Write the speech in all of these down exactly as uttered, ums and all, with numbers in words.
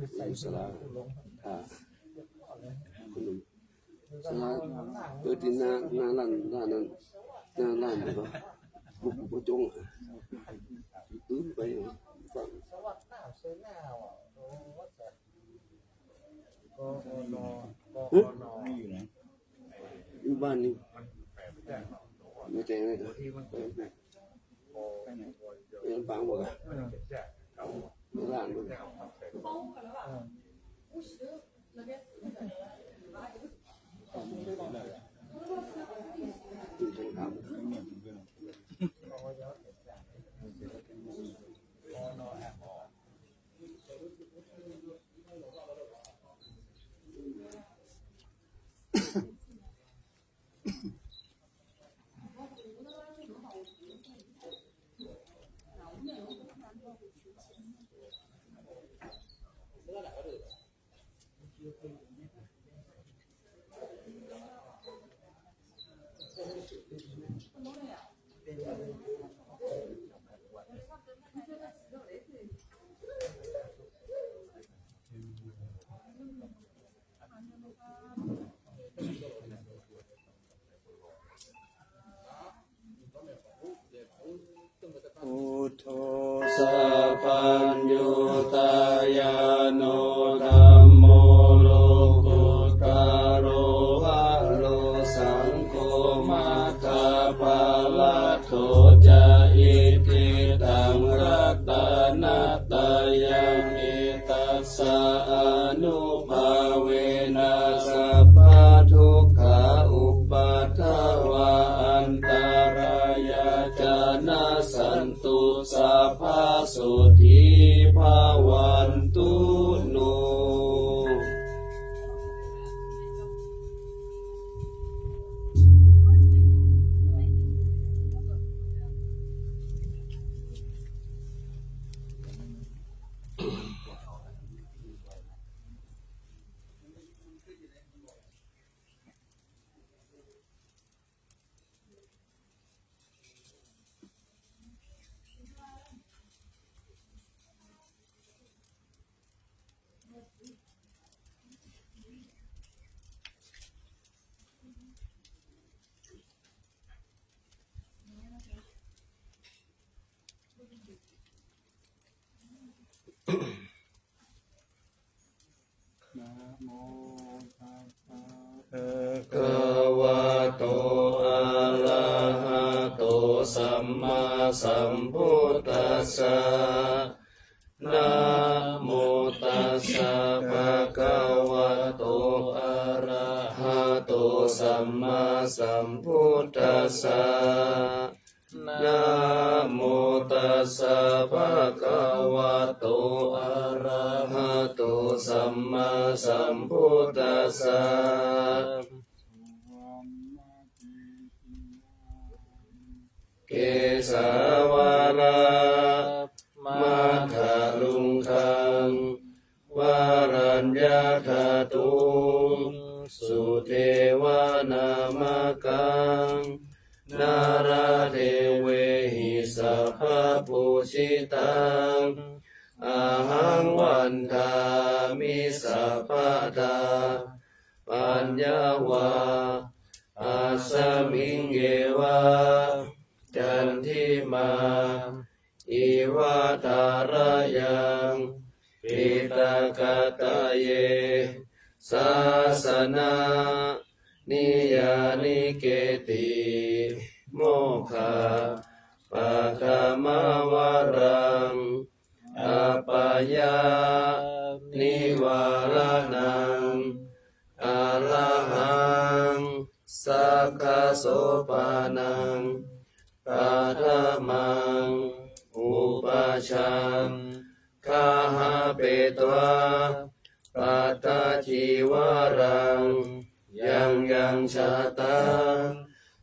ศาลา อ่า คุณหนุ่ม ศาลา เปิดที่หน้า หน้าร้าน ร้านนั้น หน้าร้านนี่ก็ บ่ บ่จง อืม ไปฟัง อยู่บ้านนี่ ไม่แจ้งเลยนะ ไป ไปปางบ่กะ ไม่ล้านบ่กะ Buddho sabbaññutañāṇo, dhammo lokuttaro varo, saṅgho maggaphalaṭṭho ca, iti taṃ ratanattayaṃ. Etassa ānubhāvena sabbadukkhā upaddavā antarāyā ca nassantu, sabbasotthī bhavantu no. Namo tassa bhagavato arahato sammāsambuddhassa. Namo tassa bhagavato arahato sammāsambuddhassa. Namo tassa bhagavato arahato sammāsambuddhassa. Kesavāraṃ māthaluṅgaṃ varaññadhātuṃ sudevanāmakaṃ nāḷādevehi sabbapūjitaṃ ahaṃ vandāmi sabbadā. Paññā vā asmiṃ yeva candimā iva thārayaṃ piṭakattaye sāsana niyyānike ti mokkhappakāmavaraṃ appayanivāraṇaṃ arahaṃ sakkasopanam paṭhamaṃ upajjhappakāhapetvā pattacīvaraṃ yaṃ yaṃ jātaṃ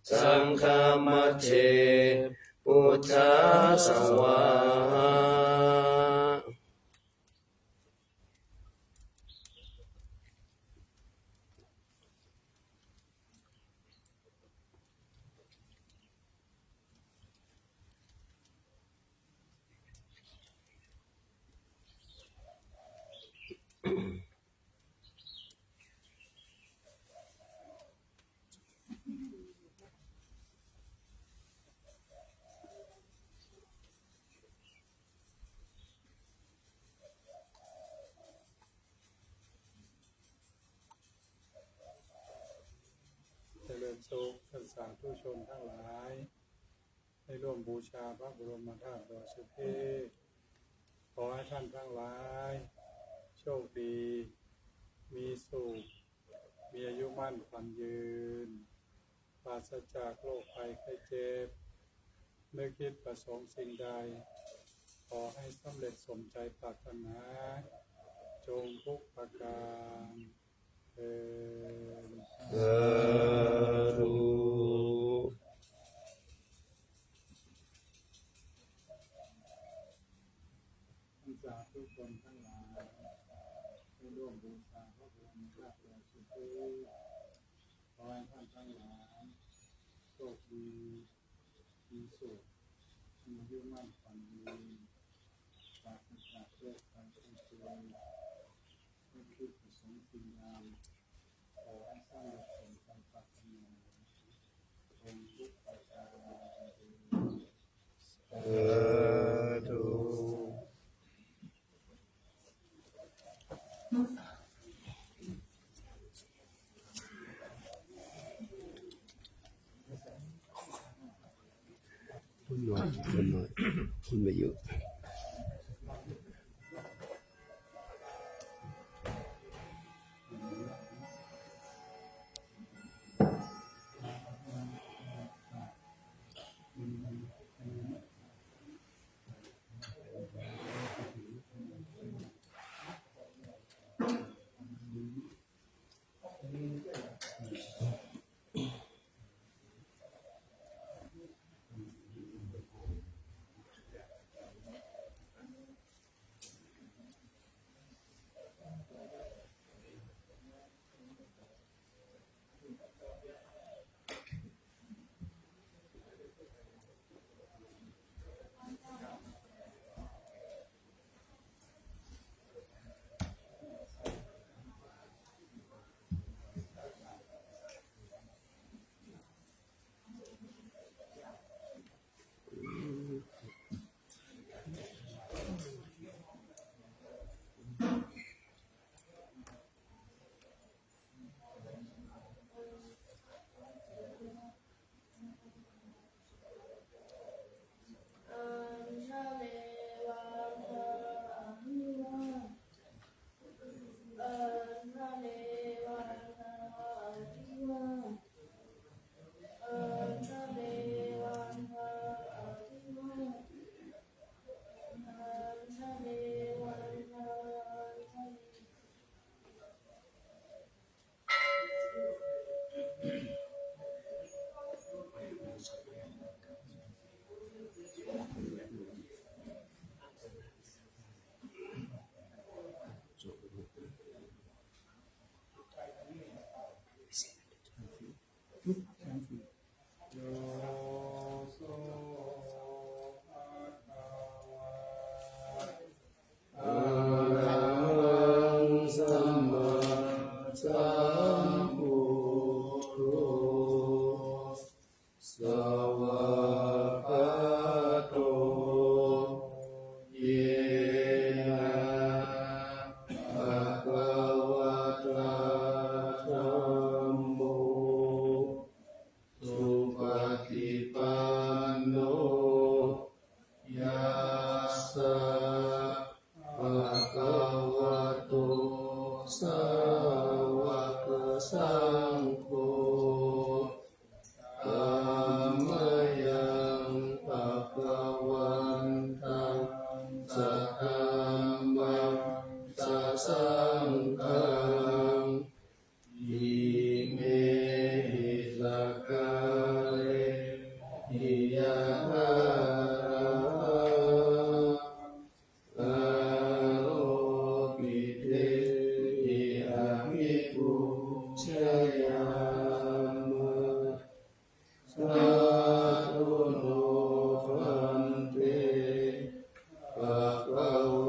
saṅghamajjhe pūjā svāhā. ธุชนทั้งหลาย ได้ร่วมบูชาพระบรมธาตุดอยสุเทพ ขอให้ท่านทั้งหลาย โชคดี มีสุข มีอายุมั่นขวัญยืน ปราศจากโรคภัยไข้เจ็บ นึกคิดประสงค์สิ่งใด ขอให้สำเร็จสมใจปรารถนา จงทุกประการเทอญ สาธุ ท่านสาธุชนทั้งหลาย ได้ร่วมบูชาพระบรมธาตุดอยสุเทพ ขอให้ท่านทั้งหลาย โชคดี มีสุข มีอายุมั่นขวัญยืน ปราศจากโรคภัยไข้เจ็บ นึกคิดประสงค์สิ่งใด ขอให้สำเร็จสมใจปรารถนา จงทุกประการเทอญ สาธุ พูดน้อย พูดน้อย พูดไม่เยอะ Aññāmevaññā adhivaññā. Aññāmevaññā adhivaññā. Aññāmevaññā adhivaññā. Aññāmevaññā adhivaññā. Yo so bhagavā arahaṃ sammāsambuddho svākkhāto yena bhagavatā dhammo supaṭipanno yassa bhagavato sāvakasaṅgho tammayaṃ bhagavantaṃ sadhammaṃ sasaṅghaṃ imehi sakkārehi yathārahaṃ āropitehi abhipūjayāma. Sādhu no bhante bhagavā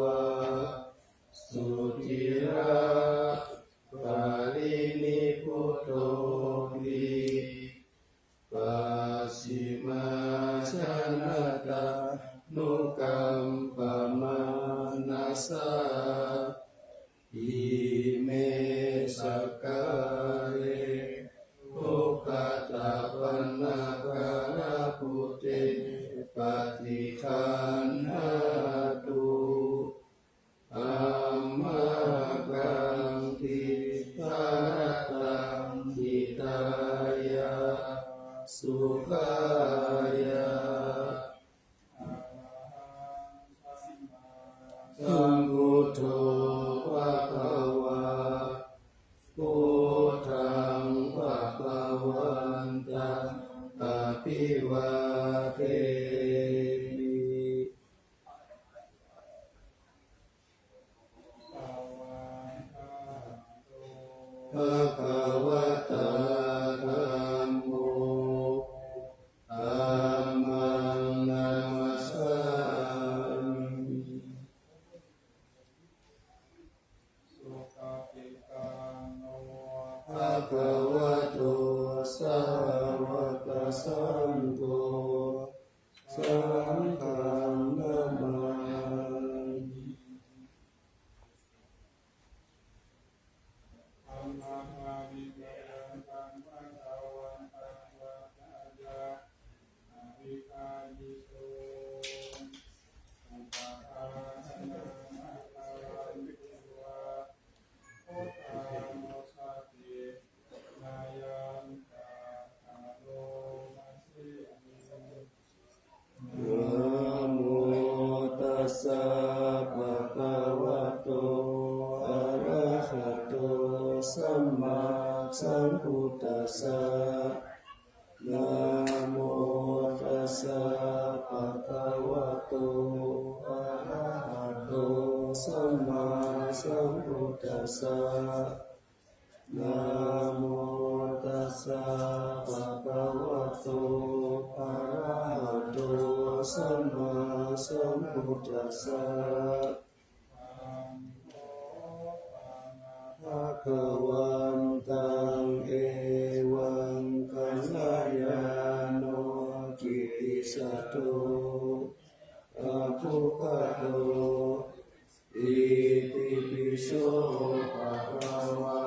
Sambuddho bhagavā, buddhaṃ bhagavantaṃ abhivādemi. Bhagavatā dhammo, dhammaṃ namassāmi. Supaṭipanno bhagavato sāvakasaṅgho, saṅghaṃ namāmi. Amhāni mayaṃ bhagavantaṃ vandāya abhigāyito. Upapāṇānaṃ āgarantivā buddhānussatinayaṃ karomasmiṃ. Namo tassa bhagavato arahato sammāsambuddhassa. Namo tassa bhagavato arahato sammāsambuddhassa. Namo tassa bhagavato arahato sammāsambuddhassa. Bhagavantaṃ evaṃ kalyāṇo kittisaddo abbhuggato. Itipi so bhagavā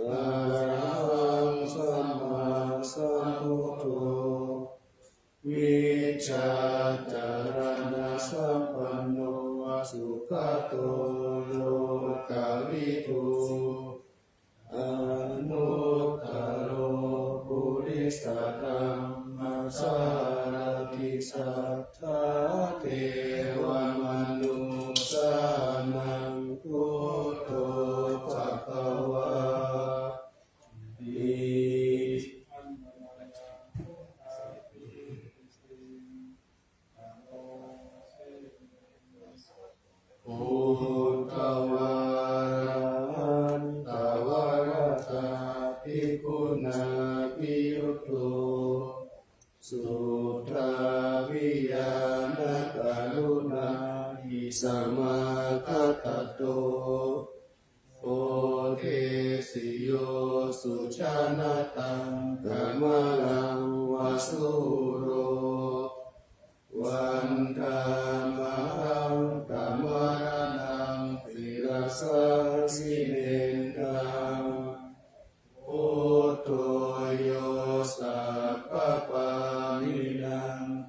arahaṃ sammāsambuddho vijjācaraṇasampanno sugato lokavidū anuttaro purisadammasārathi satthā devamanussānaṃ buddho bhagavāti. Buddhavārahantavaratādiguṇābhiyutto suddhābhiñāṇakaruṇābhisamāgatatto bodhesi yo sujanataṃ kamalaṃ va sūro vandāmahaṃ tamaraṇaṃ sirasā jinendaṃ. Buddho yo sabbapāṇīnaṃ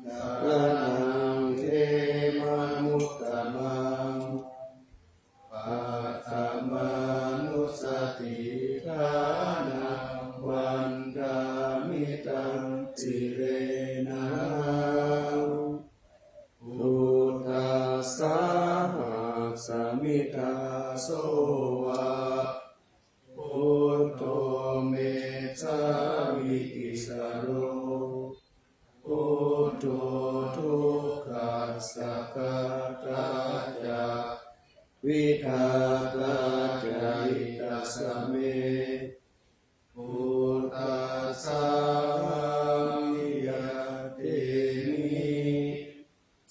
saraṇaṃ khemamuttamaṃ paṭhamānussatiṭṭhānaṃ vandāmi taṃ sirenahaṃ. Buddhassāhasmi dāso va buddho me sāmikissaro. Buddho dukkhassa ghātā ca vidhātā ca hitassa me. Buddhassāhasmi ñātimi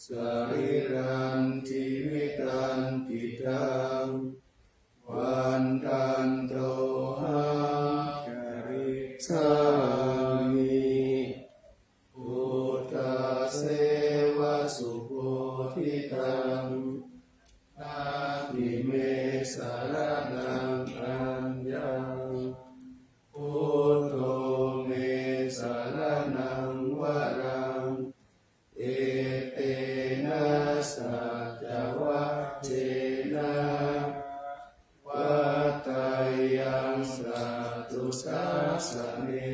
sarīrañjīvitañcidaṃ vandantohaṃ carissāmi. Buddhasseva subodhitaṃ natthi me saraṇaṃ aññaṃ. Buddho me saraṇaṃ varaṃ etena saccavajjena vaḍḍheyyaṃ satthu sāsane.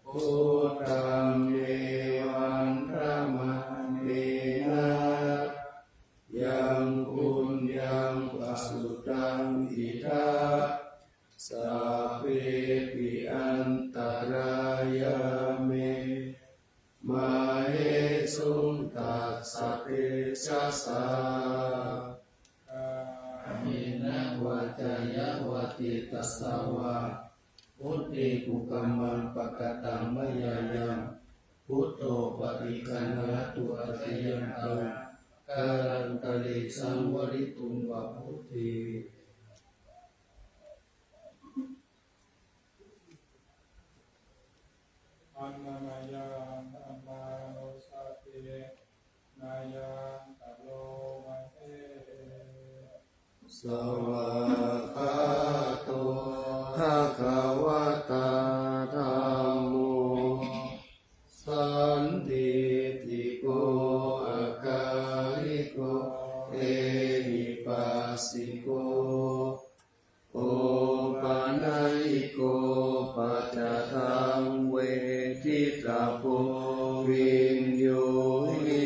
Buddhaṃ me vandamānena yaṃ puññaṃ pasutaṃ idha, sabbepi antarāyā me, māhesuṃ tassa tejasā. Kāyena vācāya va cetasā vā, buddhe kukammaṃ pakataṃ mayā yaṃ, buddho paṭiggaṇhatu accayantaṃ, kālantare saṃvarituṃ va buddhe. Annamayaṃ dhammānussatinayaṃ karoma se. Svākkhāto bhagavatā dhammo, sandiṭṭhiko akāliko ehipassiko, opanayiko paccattaṃ veditabbo viññūhīti.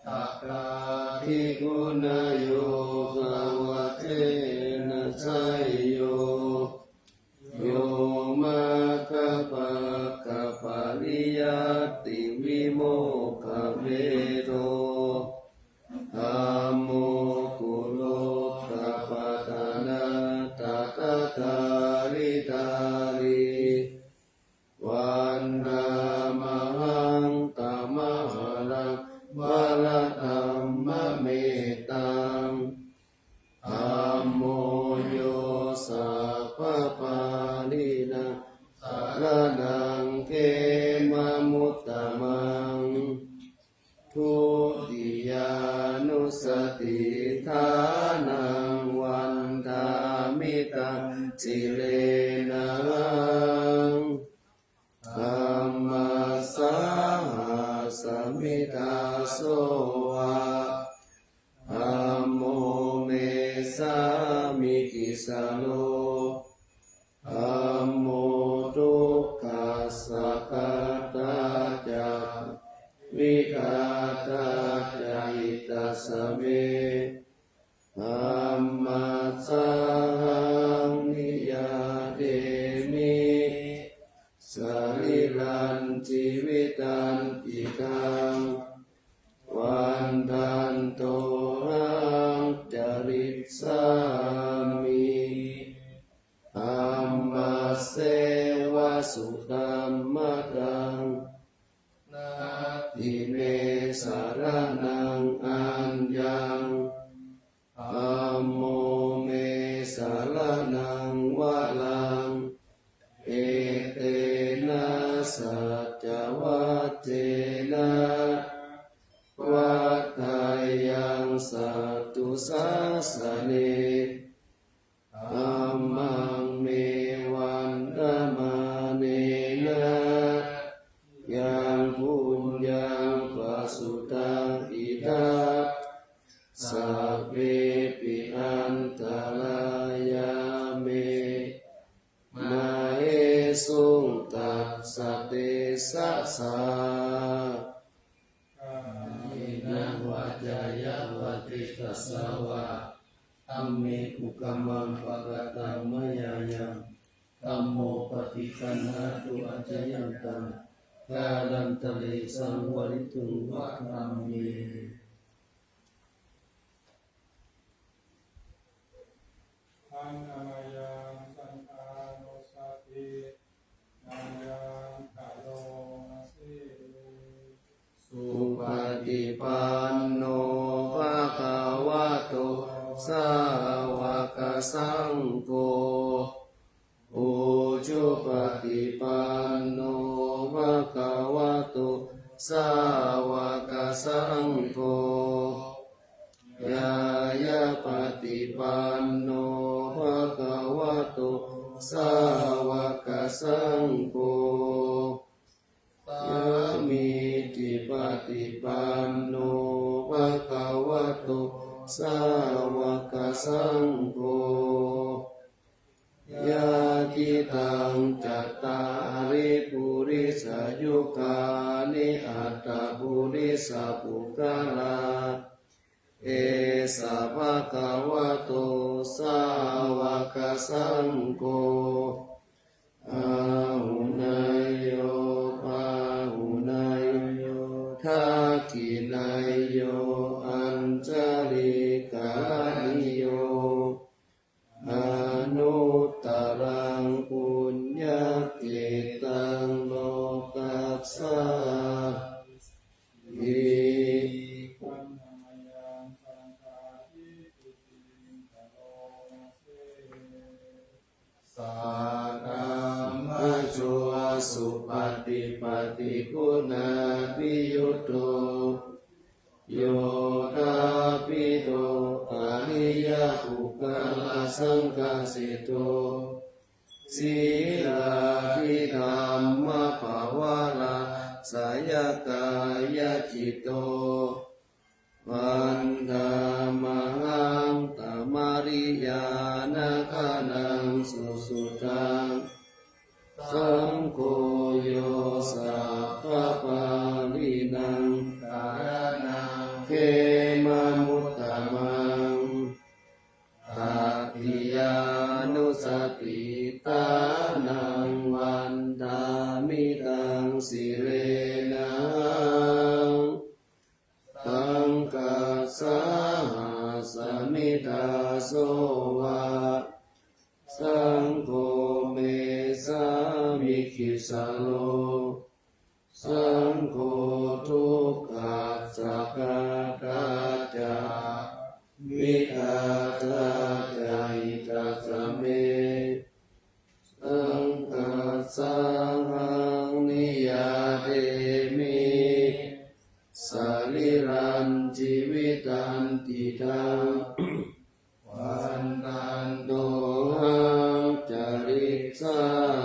Svākkhātatādiguṇayogavasena seyyo, yo maggapakkapariyattivimokkhabhedo, dhammo kulokapatanā tathāṭāritāri, vandāmahaṃ tamaharaṃ varadhammametaṃ. Dhammo yo sabbapāṇīnaṃ saraṇaṃ khemamuttamaṃ. Dutiyānussatiṭṭhānaṃ vandāmi taṃ sirenahaṃ. Dhammassāhasmi dāso va, dhammo me sāmikissaro. Dhammo dukkhassa ghātā ca vidhātā ca hitassa me. Dhammassāhaṃ niyyādemi sarīrañjīvitañcidaṃ. Vandantohaṃ carissāmi dhammasseva sudhammataṃ. Natthi me saraṇaṃ aññaṃ, dhammo me saraṇaṃ varaṃ. Etena saccavajjena vaḍḍheyyaṃ satthu sāsane. Dhammaṃ me vandamānena yaṃ puññaṃ pasutaṃ idha, sabbepi antarāyā me, māhesuṃ tassa tejasā. Kāyena vācāya va cetasā vā, dhamme kukammaṃ pakataṃ mayā yaṃ, dhammo paṭiggaṇhatu accayantaṃ, kālantare saṃvarituṃ va dhamme. Annamayaṃ saṅghānussatinayaṃ karoma se. Supaṭipanno bhagavato sāvakasaṅgho, ujupaṭipanno bhagavato sāvakasaṅgho, ñāyapaṭipanno bhagavato sāvakasaṅgho, sāmīcipaṭipanno bhagavato sāvakasaṅgho, yadidaṃ cattāri purisayugā ni aṭṭha purisapuggalā, esa bhagavato sāvakasaṅgho, āhuneyyo pāhuneyyo dakkhiṇeyyo añjalikaraṇīyo, anuttaraṃ puññakkhettaṃ lokassāti. Saddhammajo supaṭipattiguṇābhiyutto, yoṭṭhābbidho ariyapuggalasaṅghaseṭṭho, sīlādidhammapavalāsayakāyacitto, vandāmahaṃ tamariyanāganaṃ susuddhaṃ. Saṅgho yo sabbapāṇīnaṃ saraṇaṃ khemamuttamaṃ, tatiyānussatiṭṭhānaṃ vandāmi taṃ sirenahaṃ. Saṅghassāhasmi dāso va, saṅgho me sāmikissaro, saṅgho dukkhassa ghātā ca, vidhātā ca hitassa me. Saṅghassāhaṃ niyyādemi sarīrañjīvitañcidaṃ, vandantohaṃ carissāmi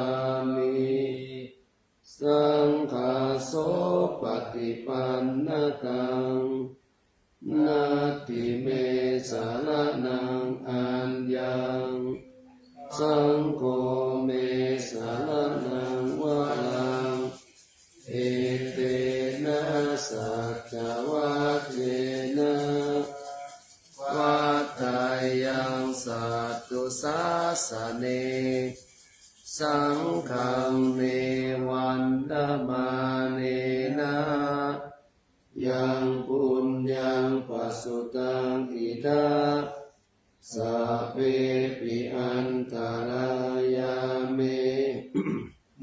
saṅghassopaṭipannataṃ. Natthi me saraṇaṃ aññaṃ, saṅgho me saraṇaṃ varaṃ, etena saccavajjena vaḍḍheyyaṃ satthu sāsane. Saṅghaṃ me vandamānena yaṃ puññaṃ pasutaṃ idha, sabbepi antarāyā me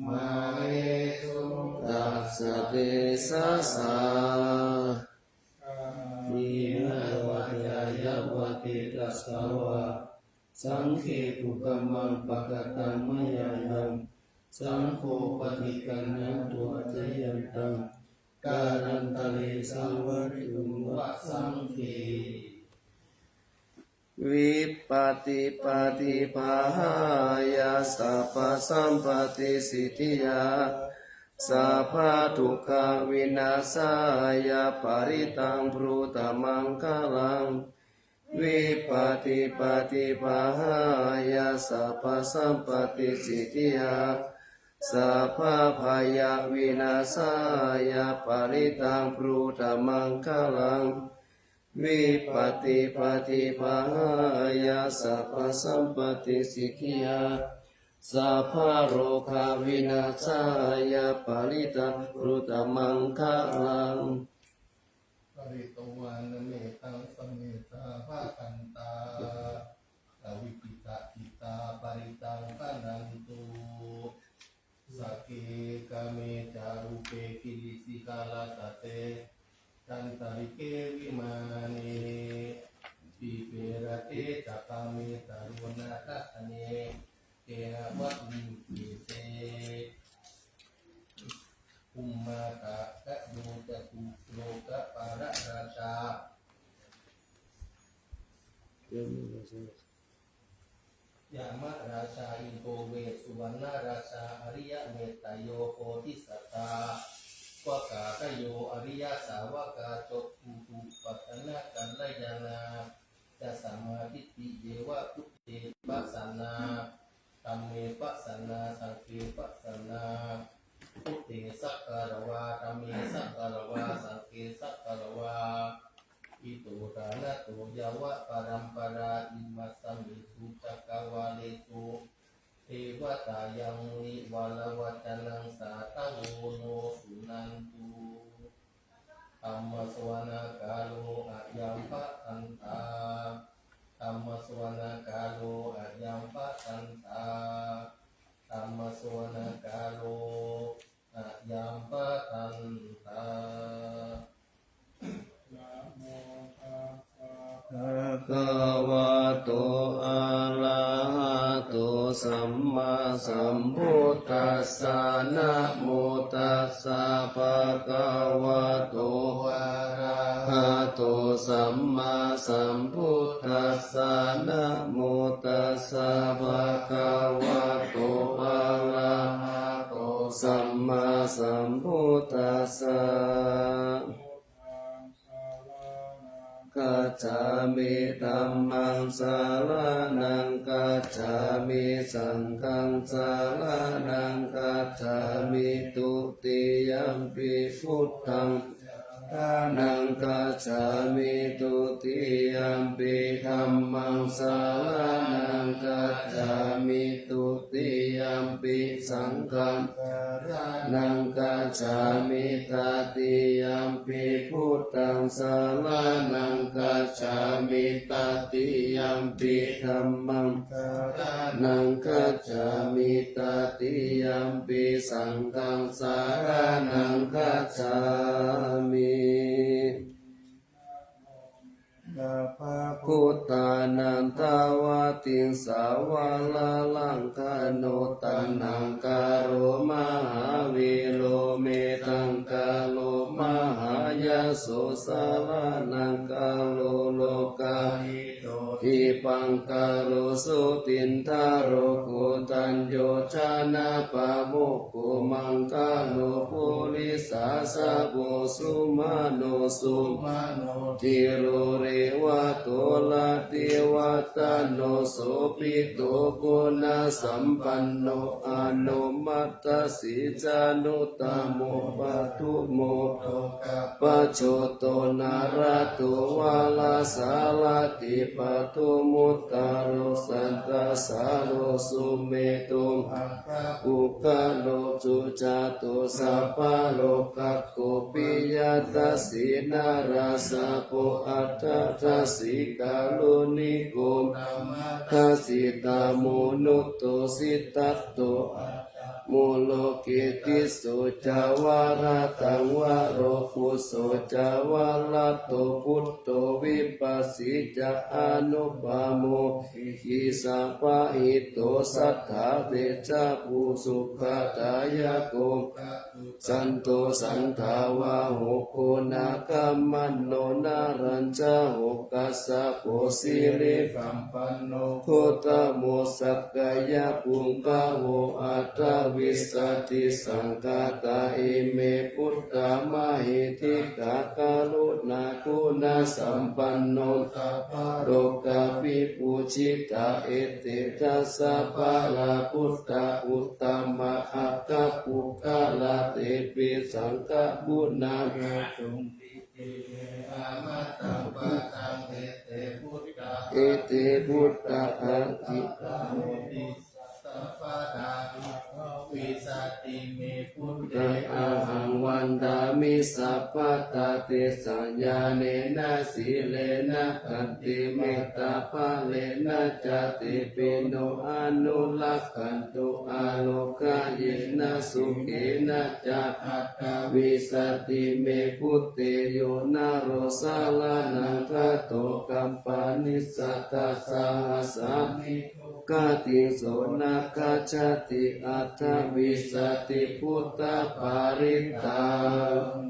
māhesuṃ tassa tejasā. Kāyena vācāya va cetasā vā, saṅghe kukammaṃ pakataṃ mayā yaṃ, saṅgho paṭiggaṇhatu accayantaṃ, kālantare saṃvarituṃ va saṅghe. Vipattipaṭibāhāya sabbasampattisiddhiyā, sabbadukkhavināsāya parittaṃ brūtha maṅgalaṃ. Vipattipaṭibāhāya sabbasampattisiddhiyā, sabbabhayavināsāya parittaṃ brūtha maṅgalaṃ. Vipattipaṭibāhāya sabbasampattisiddhiyā, sabbarogavināsāya parittaṃ brūtha maṅgalaṃ. Pharitvāna mettaṃ samettā bhadantā, avikkhittacittā parittaṃ bhaṇantu. Sagge kāme ca rūpe girisikharataṭe cantalikkhe vimāne, dīpe raṭṭhe ca gāme taruvanagahane gehavatthumhi khette, bhummā cāyantu lokapālā rājā, yamarājā indo ve suvaṇṇarājā, ariyametteyyo bodhisatto, svākkhātayo ariyasāvakā, cakkhupupphannañjaṇarāyā, ca samāddiṭṭhī yeva buddhe pasannā, dhamme pasannā, saṅghe pasannā, Buddhe sakkāravā, dhamme sakkāravā, saṅghe sakkāravā. Ito ṭhānato yāva paramparā imasmiṃ cakkavāḷesu devatā yaṃ munivaravacanaṃ sādhavo no suṇantu. Dhammassavanakālo ayambhadantā. Dhammassavanakālo ayambhadantā. Dhammassavanakālo ayambhadantā. Namo tassa bhagavato arahato sammāsambuddhassa. Namo tassa bhagavato arahato sammāsambuddhassa. Namo tassa bhagavato arahato sammāsambuddhassa. Gacchāmi. Dhammaṃ saraṇaṃ gacchāmi. Saṅghaṃ saraṇaṃ gacchāmi. Dutiyampi buddhaṃ saraṇaṃ gacchāmi. Dutiyampi dhammaṃ saraṇaṃ gacchāmi. Dutiyampi saṅghaṃ saraṇaṃ gacchāmi. Tatiyampi buddhaṃ saraṇaṃ gacchāmi. Tatiyampi dhammaṃ saraṇaṃ gacchāmi. Tatiyampi saṅghaṃ saraṇaṃ gacchāmi. Buddhānaṃ dvattiṃsavara laṅkano, taṇhaṅkaro mahāvīro, medhaṅkaro mahāyaso, saraṇaṅkaro lokahito, dīpaṅkaro jotindharo, koṇḍañño janapāmokkho, maṅgalo purisāsabho, sumano sumano dhīro, revato rativaḍḍhano, sobhito guṇasampanno, anomadassī januttamo, padumo pajjoto, nārado varasārathī, padumuttaro santasāro, sumedho maggapuggalā, sujāto sabbalokaggo, piyadassī narāsabho, atthadassī kāruṇiko, dhammadassi tamonudo, siddhatto atta mo, loke tisso ca varataṃ varo, phusso ca varatto putto, vipassī ca anupamo, sikhī ca pahito, satthā tejabhū sukhadāyako, santo saṅghavāhako, nāgamano nālajjhako, kassapo sirisampanno, gotamo sakyapuṅgavo, aṭṭhavīsati saṅkhātā, ime buddhā mahiddhikā, karuṇāguṇasampanno, sabbalokavibhūjitā, ete dasabalā buddhā, uttamā aggapuggalā, tepi saṅghaguṇā, ete buddhā ati ahaṃ vandāmi sabbadā, tesaṃ ñāṇena sīlena khantimettābalena ca, tepi no anurakkhantu, ārogayena sukhena ca, aṭṭhavīsati me buddhe, yo naro saraṇaṃ gato, kappāni satasahasāni, duggatiṃ so na gacchati, aṭṭhavīsati buddhaparittaṃ.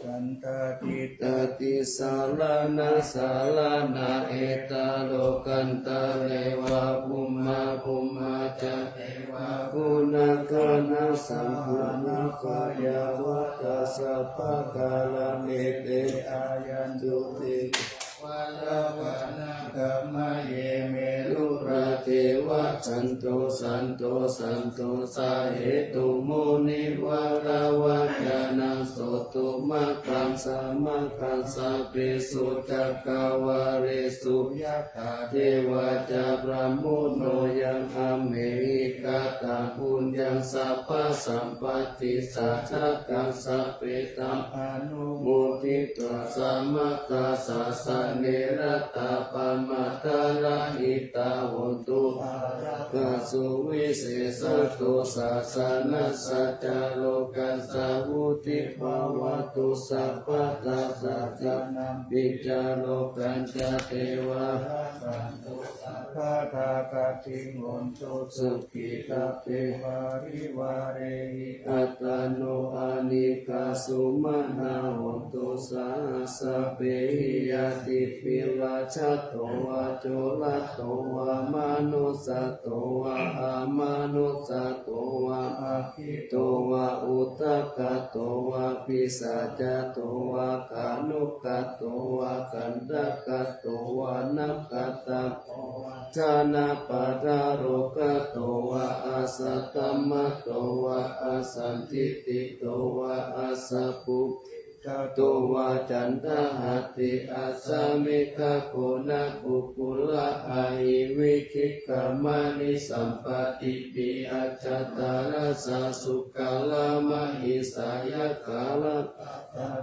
Santāti tatthi saraṇaṃ saraṇaṃ, etha lokantare va bhummā bhummā ca devā, guṇagaṇasampannā, kāyā vācā sabbakārā, ete āyantu te cāvaraṇā, hamaye merurā devā santo santo santo sahetuṃ munivaravacanaṃ sotumaggaṃ samaggaṃ sabbesu cakkavāḷesu yathā devā ca brahmuno yaṃ amhehi kataṃ puññaṃ sabbasampattisādhakaṃ sabbe taṃ anumoditvā samaggā sāsane ratā pamādarahitā hontu ārākkhā suvisesato sāsanassa ca lokassa vuḍḍhī bhavatu sabbadā. Sāsanampi ca lokañca devā rakkhantu sabbadā. Saddhiṃ hontu sukhī sabbe parivārehi attano anīghā sumanā hontu saha sabbehi ñātibhi. Rājato vā corato vā manussato vā amanussato vā aggito vā udakato vā pisācato vā khāṇukato vā kaṇṭakato vā nakkhattato vā janapadā rogato vā asaddhammato vā asandiṭṭhito vā asappurisato vā caṇḍahatthi-assamigagonakukkullā ahi vicchikamaṇi sampatitthi ajjhattaracchasūkaramahisayakkharakkhā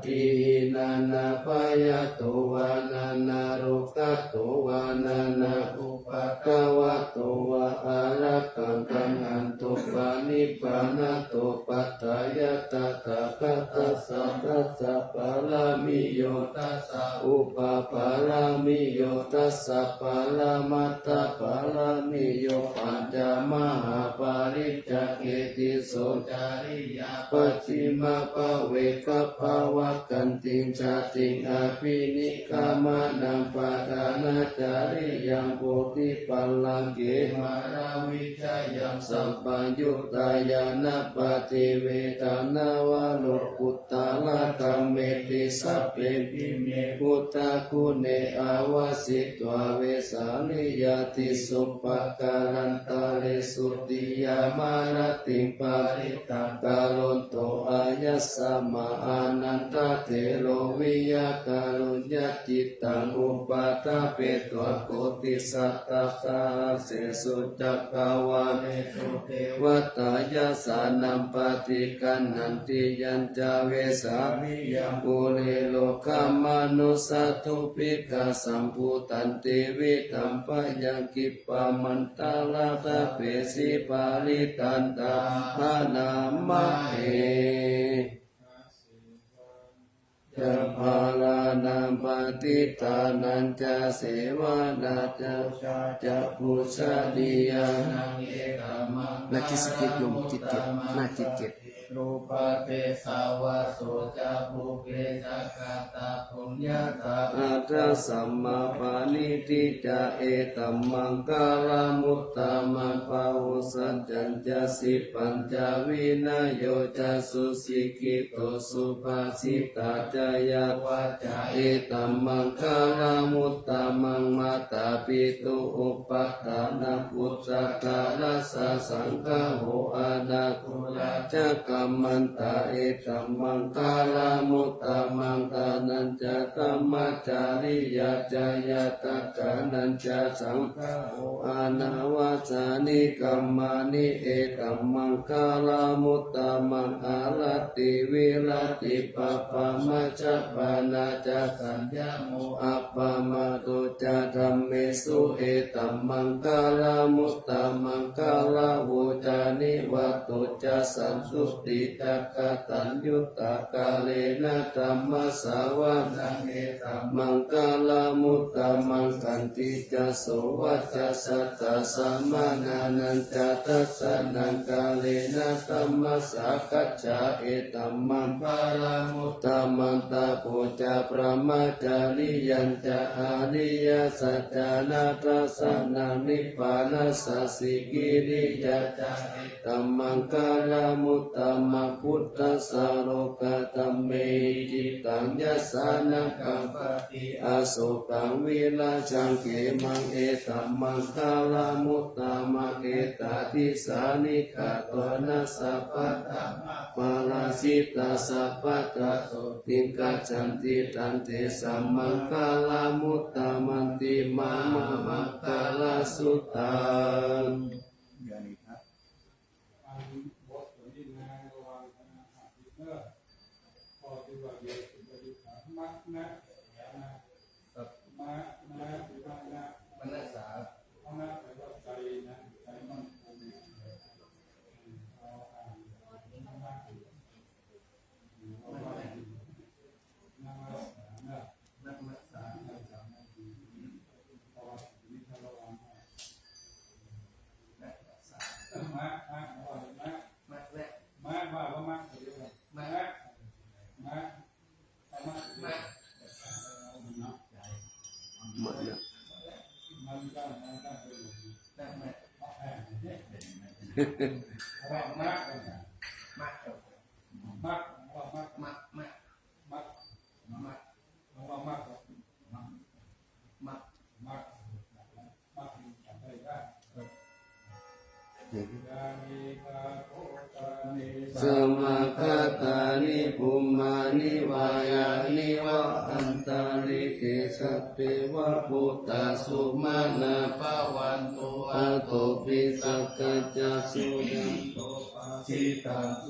pihīnānābhayato vā nānārogato vā nānāupaddavato vā ārakkhaṃ gaṇhantu panibbānato. Paṭṭhāya tathāgatassa dasa pāramiyo dasa upapāramiyo dasa paramatthapāramiyo pañca mahāpariccāge tisso cariyā pacchimabhave gabbhāvakkantiṃ jātiṃ abhinikkhamanaṃ padhānacariyaṃ bodhipallaṅke māravijayaṃ sampayuttā ñāṇappaṭivedhaṃ nava lokuttaradhammeti sabbepime buddhaguṇe āvajjitvā vesāliyā tīsu pākārantaresu tiyāmarattiṃ parittaṃ karonto āyasmā ānandatthero viya kāruññacittaṃ upaṭṭhapetvā koṭisatasahassesu cakkavāḷesu devatā yassāṇaṃ paṭiggaṇhanti yañca vesāliyaṃ pure rogāmanussadubbhikkhasambhūtantividhambhayaṃ khippamantaradhāpesi parittaṃ taṃ bhaṇāma he. Ca bālānaṃ paṇḍitānañca sevanā ca pūjanīyānaṃ น่าขี้เกียจ โยม ขี้เกียจ น่าขี้เกียจ rūpadesavāso ca pubbe ca katapuññatā attasammāpaṇidhi ca etammaṅgalamuttamaṃ. Bāhusaccañca sippañca vinayo ca susikkhito subhāsitā ca yā vācā etammaṅgalamuttamaṃ. Mātāpituupaṭṭhānaṃ puttadārassa saṅgaho anākulā ca kammantā etammaṅgalamuttamaṃ. Dānañca dhammacariyā ca ñātakānañca saṅgaho anavajjāni kammāni etammaṅgalamuttamaṃ. Āratī viratī pāpā majjapānā ca saññamo appamādo ca dhammesu etammaṅgalamuttamaṃ. Gāravo ca nivāto ca santuṭṭhī ca kataññutā kālena dhammassavanaṃ etammaṅgalamuttamaṃ. Khantī ca sovacassatā samaṇānañca dassanaṃ kālena dhammasākacchā etammaṅgalamuttamaṃ. Tapo ca brahma cariyañca ariyasaccāna dassanaṃ nibbānasacchikiriyā ca etammaṅgalamuttamaṃ. Phuṭṭhassa lokadhammehi cittaṃ yassa na kampati asokaṃ virajaṃ khemaṃ etammaṅgalamuttamaṃ. Etādisāni katvāna sabbatthamaparājitā sabbattha sotthiṃ gacchanti tantesaṃ maṅgalamuttamanti. Mama maṅgalasūtraṃ. Samāgatāni bhummāni vā yāni va antalikkhe sabbeva bhūtā sumanā bhavantu athopi sakkacca suṇantu bhāsitaṃ.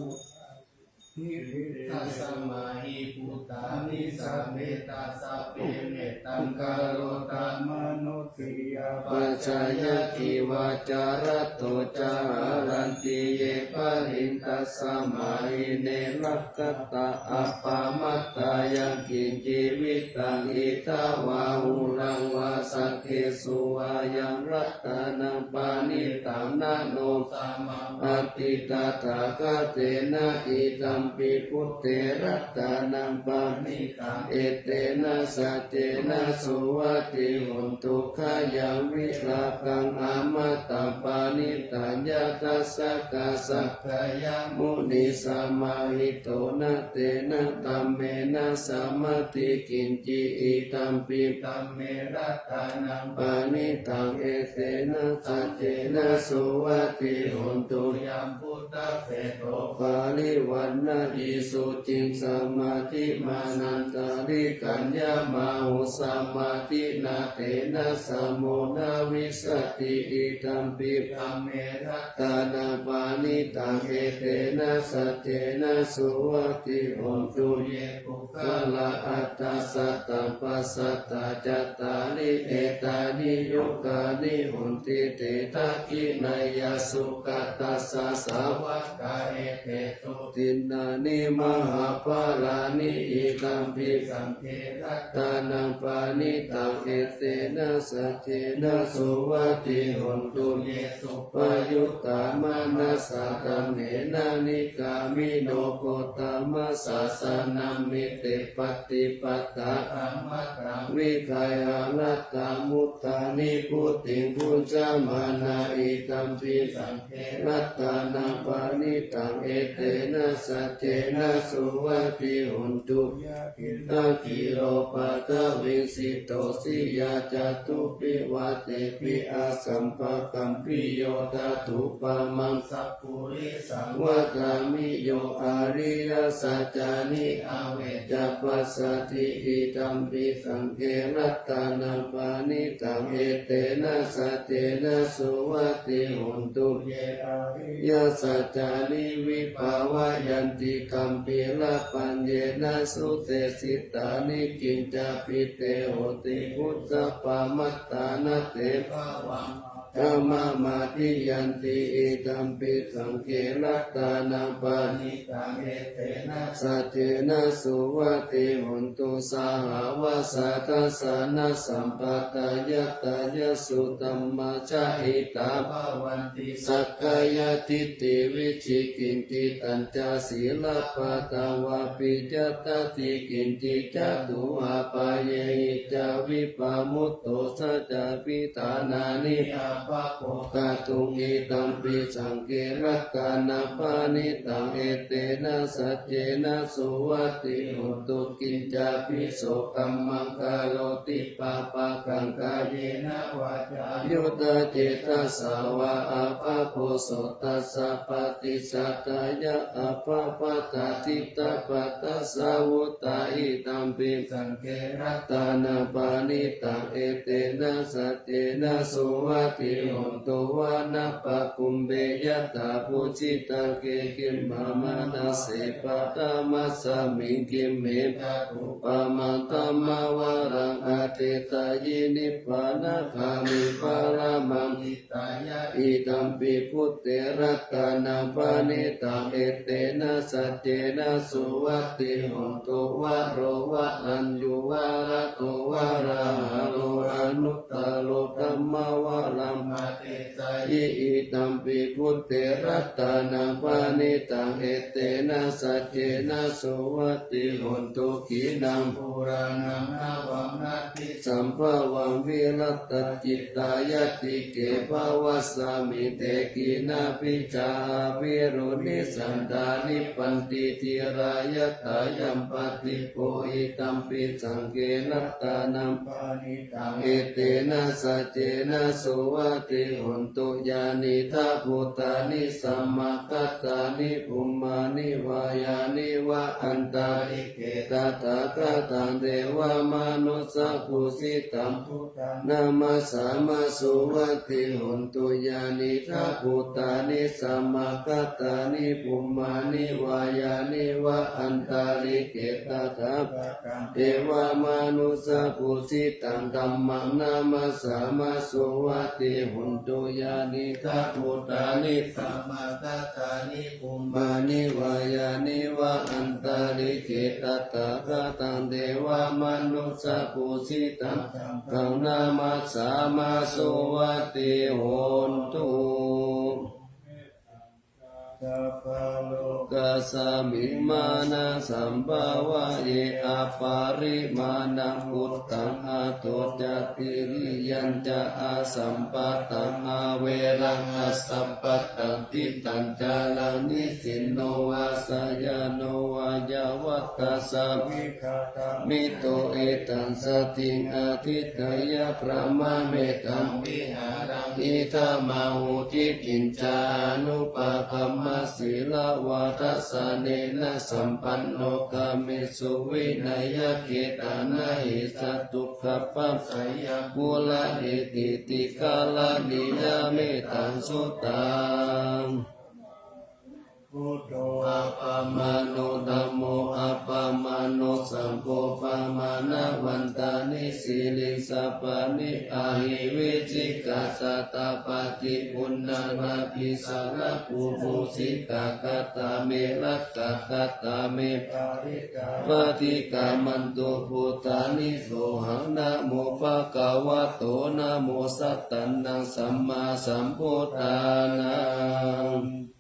Tasmā hi bhūtā nisāmetha sabbe mettaṃ karotha mānusiyā pajāya divā ca ratto ca haranti ye baliṃ tasmā hi ne rakkhatha appamattā. Yaṅkiñci vittaṃ idha vā huraṃ vā saggesu vā yaṃ ratanaṃ paṇītaṃ na no samaṃ atthi tathāgatena idampi buddhe ratanaṃ paṇītaṃ etena saccena suvatthi hotu. Khayaṃ virāgaṃ amataṃ paṇītaṃ yadajjhagā sakyamunī samāhito na tena dhammena samatthi kiñci idampi dhamme ratanaṃ paṇītaṃ etena saccena suvatthi hotu. Yam buddhaseṭṭho parivaṇṇayī suciṃ samādhimānantarikaññamāhu samādhinā tena samo na vijjati idampi dhamme ratanaṃ paṇītaṃ etena saccena suvatthi hotu. Ye puggalā aṭṭha sataṃ pasatthā cattāri etāni yugāni honti te dakkhiṇeyyā sugatassa sāvakā etesu dinnāni mahapphalāni idampi saṅghe ratanaṃ paṇītaṃ etena saccena suvatthi hotu. Ye suppayuttā manasā daḷhena nikkāmino gotamasāsanamhi te pattipattā amataṃ vigayha laddhā mudhā nibbutiṃ bhuñjamānā idampi saṅghe ratanaṃ paṇītaṃ etena saccena suvatthi hotu. Yā khiṇhakīlo paṭhaviṃ sito siyā catubbhi vātebhi asampakampiyo tathūpamaṃ sappurisaṃ vadāmi yo ariyasaccāni avecca passati idampi saṅghe ratanaṃ paṇītaṃ etena saccena suvatthi hotu. Ye ariyasaccāni vibhāvayanti gambhīrapaññena sudesitāni kiñcāpi te hotu bhusappamattā na te bhavaṃ Dhammamadiyyanti idampi saṅghe ratanaṃ paṇītaṃ etena saccena suvatthi hontu sahāvassa dassanasampadāya. Tayassu dhammā jahitā bhavanti sakkāyadiṭṭhi vicikicchitañca sīlabbataṃ vāpi yadatthi kiñci ca dubbhāpāyehi ca vippamutto saccabhiṭhānāni appaggo kātuṃ idampi saṅghe ratanaṃ paṇītaṃ etena saccena suvatthi hontu kiñcāpi so kammaṃ karoti pāpakaṃ kāyena vācāyuda cetasā vā appaggo so tassa paṭicchadāya appamattā diṭṭhapadassa vuttā idampi saṅghe ratanaṃ paṇītaṃ etena saccena suvatthi hontu vanappagumbe yathā phussitaṃ kechimamanase paṭhamasmiṃ khīṇe tathūpamaṃ dhammavaraṃ adesayi nibbānagāmiṃ paramaṃ hitāya idampi buddhe ratanaṃ paṇītaṃ etena saccena suvatthi hontu varo varaññū varato varāharo anuttaro dhammavaraṃ adesayi idampi buddhe ratanaṃ paṇītaṃ etena saccena suvatthi hontu khīṇaṃ purāṇaṃ navaṃ natthi sambhavaṃ virattacittāyatike bhavasmiṃ te khīṇabījā avirūḷhichandā nibbanti dhīrā yathāyampadīpo idampi saṅghe ratanaṃ paṇītaṃ etena saccena suvatthi hontu. Yānīdha bhūtāni samāgatāni bhummāni vā yāni va antalikkhe tathāgataṃ devamanussapūjitaṃ buddhaṃ namassāma suvatthi hontu. Yānīdha bhūtāni samāgatāni bhummāni vā yāni va antalikkhe tathāgataṃ devamanussapūjitaṃ dhammaṃ namassāma suvatthi hontu. Yānīdha bhūtāni samāgatāni bhummāni vā yāni va antalikkhe tathāgataṃ devamanussapūjitaṃ saṅghaṃ namassāma suvatthi hontu. Sabbalokasmiṃ mānasaṃ bhāvaye aparimāṇaṃ uddhaṃ adho ca tiriyañca asambādhaṃ averaṃ asapattaṃ. Tiṭṭhaṃ caraṃ nisinno vā sayāno vā yāvatassa vigatamiddho etaṃ satiṃ adhiṭṭheyya brahmametaṃ vihāraṃ idhamāhu. Diṭṭhiñca anupagamma sīlavā dassanena sampanno kāmesu vineyya gedhaṃ na hi jātu gabbhaseyyaṃ punaretīti. Karaṇīyam etaṃ suttaṃ. Buddho appamāṇo dhammo appamāṇo saṅgho pamāṇavantāni sirīsapāni ahi vicchikā satapadī uṇṇānābhī sarabū mūsikā. Katā me rakkhā katā me parittā paṭikkamantu bhūtāni sohaṃ namo bhagavato namo sattannaṃ sammāsambuddhānaṃ.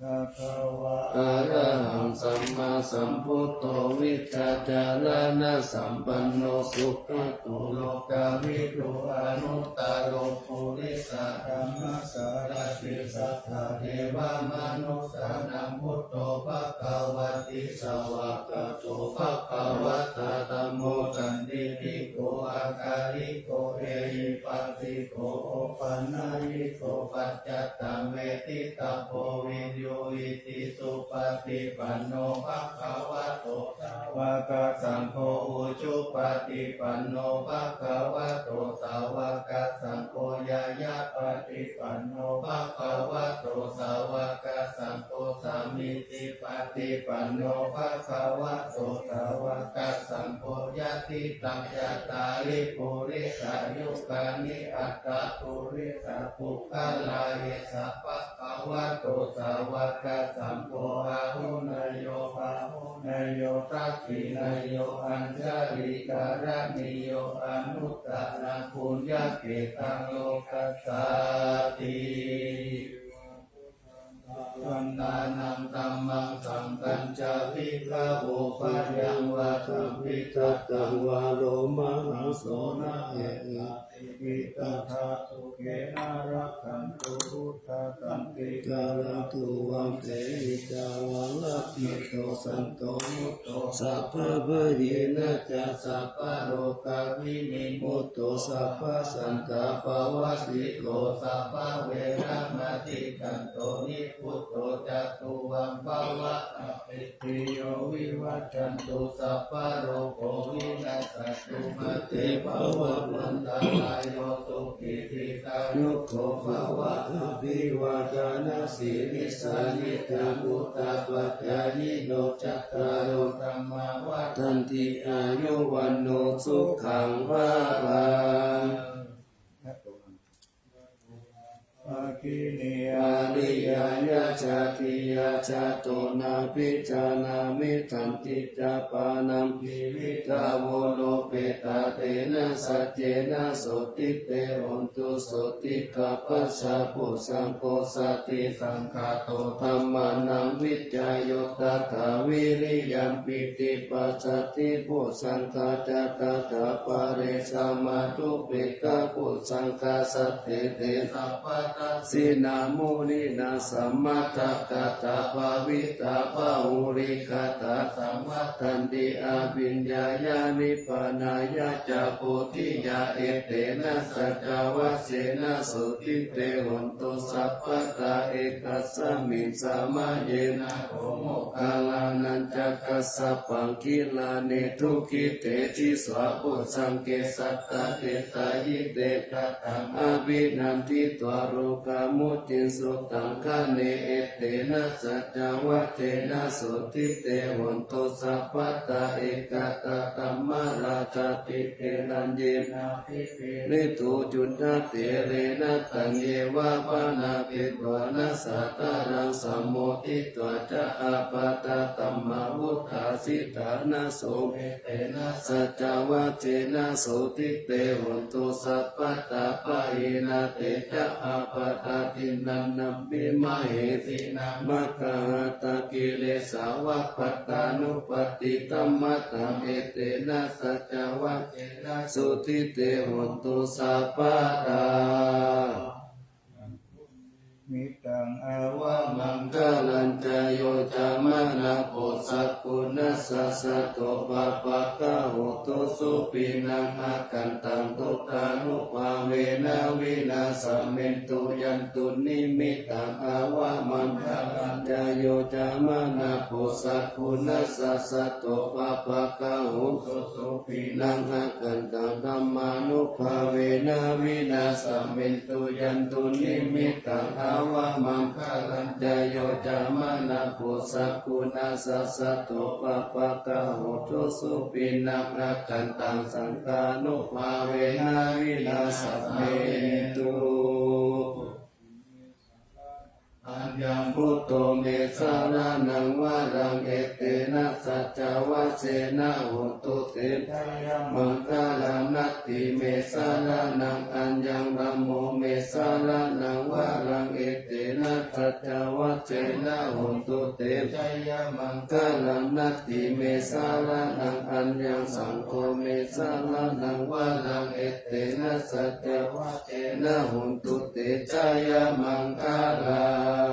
Arahaṃ sammāsambuddho vijjācaraṇasampanno sugato lokavidū anuttaro purisadammasārathi satthā devamanussānaṃ buddho bhagavāti. Svākkhāto bhagavatā dhammo sandiṭṭhiko akāliko ehipassiko opanayiko paccattaṃ veditabbo viññūhīti. Supaṭipanno bhagavato sāvakasaṅgho ujupaṭipanno bhagavato sāvakasaṅgho ñāyapaṭipanno bhagavato sāvakasaṅgho sāmīcipaṭipanno bhagavato sāvakasaṅgho yadidaṃ cattāri purisayugāni aṭṭha puri Puggalā, esa bhagavato sāvakasaṅgho, āhuneyyo pāhuneyyo dakkhiṇeyyo añjalikaraṇīyo anuttaraṃ puññakkhettaṃ lokassāti. Vandānaṃ dhammaṃ saṅghañca bhikkhavo, bhayaṃ vā dhammitthattaṃ vā, lomahaṃso na hekatepi tathā sukhena rakkhantu buddhakanti. Kālantū vaṃ dehi ca vaḷapito santo mutto sabbabhayena ca sabbarogavinimutto sabbasantāpavajjito sabbaveramatikkanto nibbuto ca tuvaṃ bhava. Sabbītiyo vivajjantu sabbarogo vinassatu mā te bhavatvantarāyo sukhī dīghāyuko bhava. Abhivādanasīlissa niccaṃ vuḍḍhāpacāyino cattāro dhammā vaḍḍhanti āyu vaṇṇo sukhaṃ balaṃ. Bhagini ariyayyathīyā jato nābhijānāmi taṇhī ca pāṇaṃ jīvitā voropetā tena saccena sotthi te hotu sotthi. Gabbhassa bojjhaṅgo satisaṅkhāto dhammānaṃ vicayo tathā vīriyampīti passaddhi bojjhaṅgā ca tathāpare samādhupekkhabojjhaṅgā sattete sabbadassinā muninā sammadakkhātā bhāvitā bahulīkatā saṃvattanti abhiññāya nibbānāya ca bodhiyā. Etena saccavajjena sotthi te hotu sabbadā. Ekasmiṃ samaye nātho moggallānañca kassapaṃ gilāne dukkhite disvā bojjhaṅge satta desayi te kataṃ abhinanditvā rogā mucciṃsu taṅkhaṇe. Etena saccavajjena sotthi te hotu sabbadā. Ekadā dhammarājāpi gelaññenābhipīḷito cundattherena taññeva bhaṇāpetvāna sādaraṃ sammoditvā ca ābādhā tamhā vuṭṭhāsi ṭhānaso. Etena saccavajjena sotthi te hotu sabbadā. Pahīnā te ca ābādhā tiṇṇannampi mahesinaṃ maggāhatakilesāva pattānuppattidhammataṃ. Etena saccavajjena sotthi te hotu sabbadā. Mittaṃ avamaṅgalañca yo cāmanāpo sakuṇassa saddo pāpaggaho dussupinaṃ akantaṃ buddhānubhāvena vināsamentu. Yandunnimittaṃ avamaṅgalañca yo cāmanāpo sakuṇassa saddo pāpaggaho dussupinaṃ akantaṃ dhammānubhāvena vināsamentu. Yandunnimittaṃ avamaṅgalañca yo cāmanāpo sakuṇassa saddo pāpaggaho dussupinaṃ akantaṃ saṅghānubhāvena vināsamentu. Aññaṃ buddho me saraṇaṃ varaṃ, etena saccavajjena hotu te jayamaṅgalaṃ. Natthi me saraṇaṃ aññaṃ, dhammo me saraṇaṃ varaṃ, etena saccavajjena hotu te jayamaṅgalaṃ. Natthi me saraṇaṃ aññaṃ, saṅgho me saraṇaṃ varaṃ, etena saccavajjena hotu te jayamaṅgalaṃ.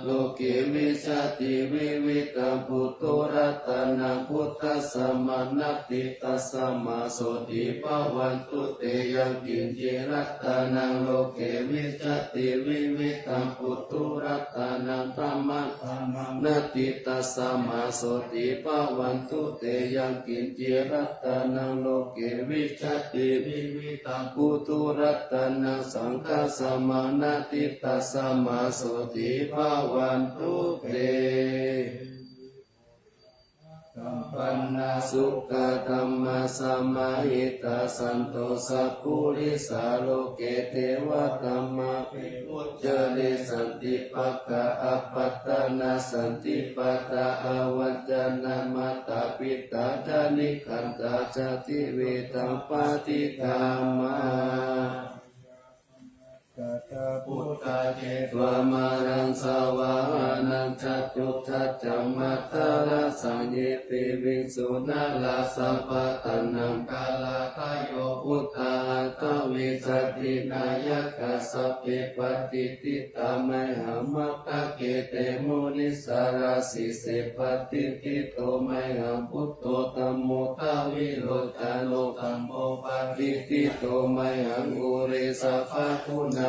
Loke vijjati vividha puthu, ratanaṃ buddhasamaṃ natthi, tasmā sotthī bhavantu te. Yaṅkiñci ratanaṃ loke vijjati vividha puthu, ratanaṃ dhamma samaṃ natthi, tasmā sotthī bhavantu te. Yaṅkiñci ratanaṃ loke vijjati vividhaṃ puthu, ratanaṃ saṅghasamaṃ natthi, tasmā sotthī bhavantu te. Sampanna sukkadhammasamāhitā, santo sappurisā loke devadhammābhipūjayante. Santi pakkhā apattanā, santi pādā avañcanā, mātā pitā ca nikkhantā, jātivedha paṭikkama. Buddhā cetvā māraṃ savāhanaṃ, catusaccāmatarasaṃ ye piviṃsu narāsabhā. Taṇhaṅkarādayo buddhā, aṭṭhavīsati nāyakā, sabbe patiṭṭhitā mayhaṃ matthake te munissarā. Sīse patiṭṭhito mayhaṃ buddho, dhammo dvilocano, saṅgho patiṭṭhito mayhaṃ ure, sabbaguṇākaro.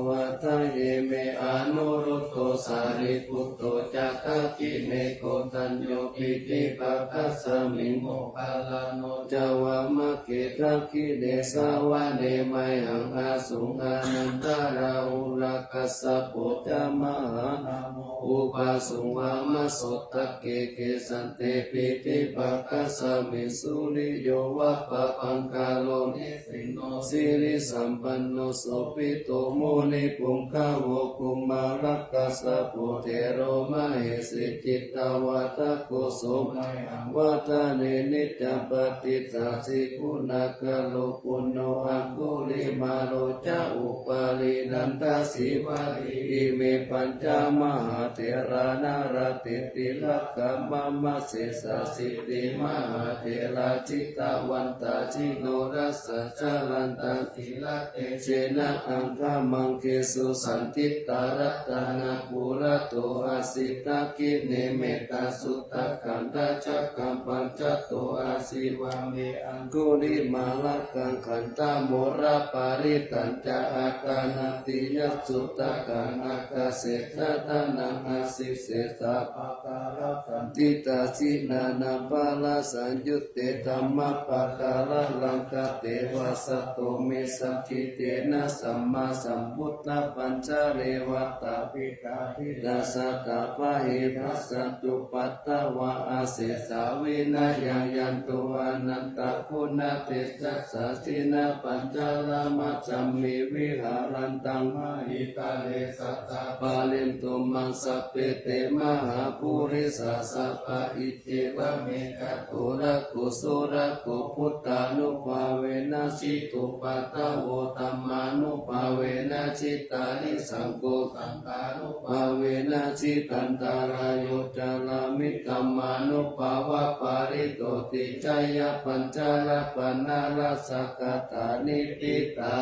Hadaye me anuruddho, sārīputto ca dakkhiṇe, koṇḍañño piṭṭhibhāgasmiṃ, moggallāno ca vāmake. Dakkhiṇe savane mayhaṃ āsuṃ, ānandarāhulā, kassapo ca mahānāmo, ubhāsuṃ vāmasotake. Kesante piṭṭhibhāgasmiṃ, suriyo va pabhaṅkaro, nisinno sirisampanno, sobhito munipuṅgavo. Kumārakassapo thero, mahesī cittavādako, so mayhaṃ vadane niccaṃ, patiṭṭhāsi guṇākaro. Puṇṇo aṅgulimālo ca, upālī nandasīvalī, ime pañca mahātherā, nalāṭe tilakā mama. Sesāsīti mahātherā, jitavantā jinorasā, jalantā sīlatejena, aṅgamaṅgesu saṇṭhitā. Ratanaṃ purato āsi, dakkhiṇe mettasuttakaṃ, dhajaggaṃ pacchato āsi, vāme aṅgulimālakaṃ. Khandhamoraparittañca, āṭānāṭiyasuttakaṃ, ākāse chadanaṃ āsi, sesā pākārasaṇṭhitā. Jinānānāṃ balasaṃyutte, dhammapākāralaṅkate, vasato me sakiccena, sammāsambuddhapañjare. Vātapittādisañjātā, bāhirajjhattupaddavā, asesā vinayaṃ yantu, anantaguṇatejasā. Jinapañjaramajjhamhi, viharantaṃ mahītale, sadā pālentu maṃ sabbe, te mahāpurisāsabhā. Iccevamanto catunnaṃ, athāgū surakkhū, buddhānubhāvena jitupaddavo, dhammānubhāvena jitārisaṅgho, saṅghānubhāvena jitantarāyo, carāmi dhammānubhāvapālito. Tisaṅkhā pañcapaññārakkhaṇā, sakkaṭṭha niṭṭhitā.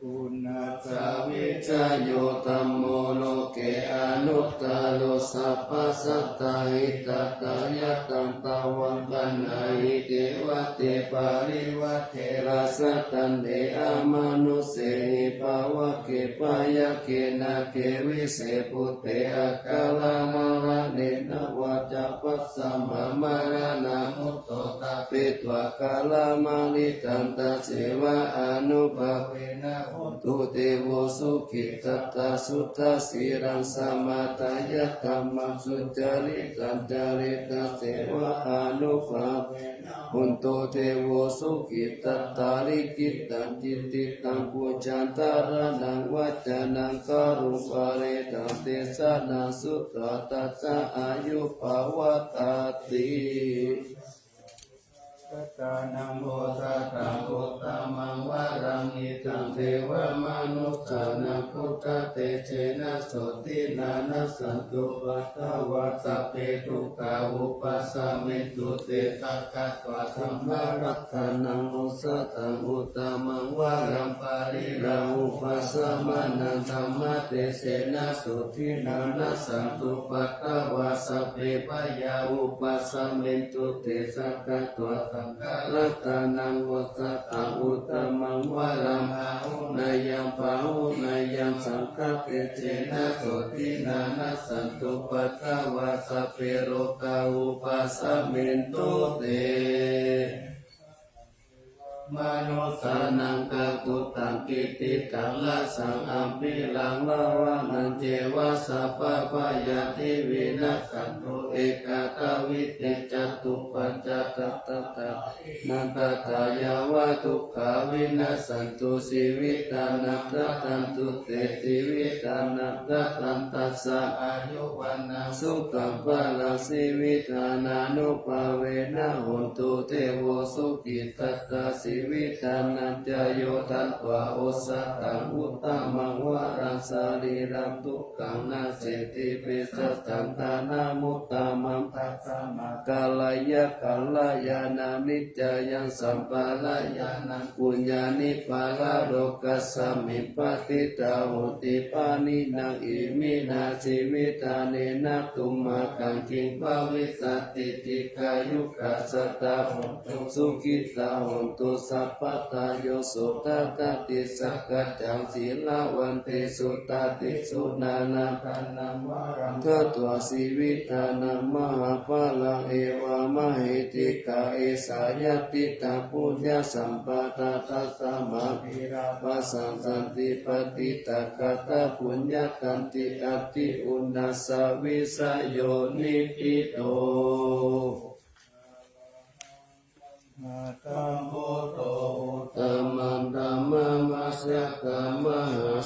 Guṇākaro vijayo dhammo, loke anuttaro, sabbasattāhitatthāya. Taṃ taṃ vamaṃ paṇāhi, devate parivajje, rājadaṇḍe amanussehi, pāvake byagghe nāge, vise bhūte akālamaraṇena, vā ca bhaṇāma maraṇā mutto, tappetvā kālamāritaṃ. Tasseva ānubhāvena hontu devo sukhitattā, suddhasīlaṃ samādāya, dhammaṃ sucaritaṃ care. Tasseva ānubhāvena hontu devo sukhitattā, likhitaṃ cintitaṃ pūjaṃ dhāraṇaṃ vācanaṃ garuṃ, pāṭidaṃ desanaṃ sutvā, tassa āyuṃ pavaḍḍhatīti. Saṅghānaṃ osathaṃ uttamaṃ varaṃ, hitaṃ devamanussānaṃ, buddhatejena sotthinā, nassantupaddavā sabbe, dukkhā vūpasamentu te. Sakkatvā dhammaratanaṃ osathaṃ uttamaṃ varaṃ, pariḷāhūpasamanaṃ, dhammatejena sotthinā, nassantupaddavā sabbe, bhayā vūpasamentu te. Sakkatvā saṅgharatanaṃ osathaṃ uttamaṃ varaṃ, āhuneyyaṃ pāhuneyyaṃ, saṅghatejena sotthinā, nassantupaddavā sabbe, rogā vūpasamentu te. manussānaṃ kakuttaṃ, kittitaṃ rasaṃ abhiraṃ, bhavantañceva sabbabhayā, vinassantu ekādavīti catuppañcatattā, nātatthāya va dukkhā, vinassantu jīvitaṃ nāthatantu te, jīvitaṃ nāthatantu tassa, āyu vaṇṇaṃ sukhaṃ balaṃ, jīvitadānubhāvena hotu devo sukhī, tattha jīvitadañāyo datvā osathaṃ, uttamaṃ varaṃ sārīraṃ duk khaṃ, nassanti pesajaṃ dānamuttamaṃ, tasmā kālāya kalyāṇaṃ, niccayaṃ sampādāyānaṃ, puññāni paralokasmiṃ, patiṭṭhā honti pāṇinā. Iminā jīvahānina tumhākaṃ, kiṃ bhavissati dīghāyukā, sadā hontu sukhitā, hontu sabbadā. Yo suddhadāsi sakkaccaṃ, sīlavantesu tādisu, dānaṃ datthaṃ varaṃ datvā, jīvitadaṃ mahapphalaṃ, evamāhi dīghā esā yadidaṃ puññasampadaṃ, tasmā virāpasaṃ santi, patiṭṭhāgatā puññakkhatti, atthi uṇhissavijayo niṭṭhito. Uttamaṃ dhammamajjhakamā,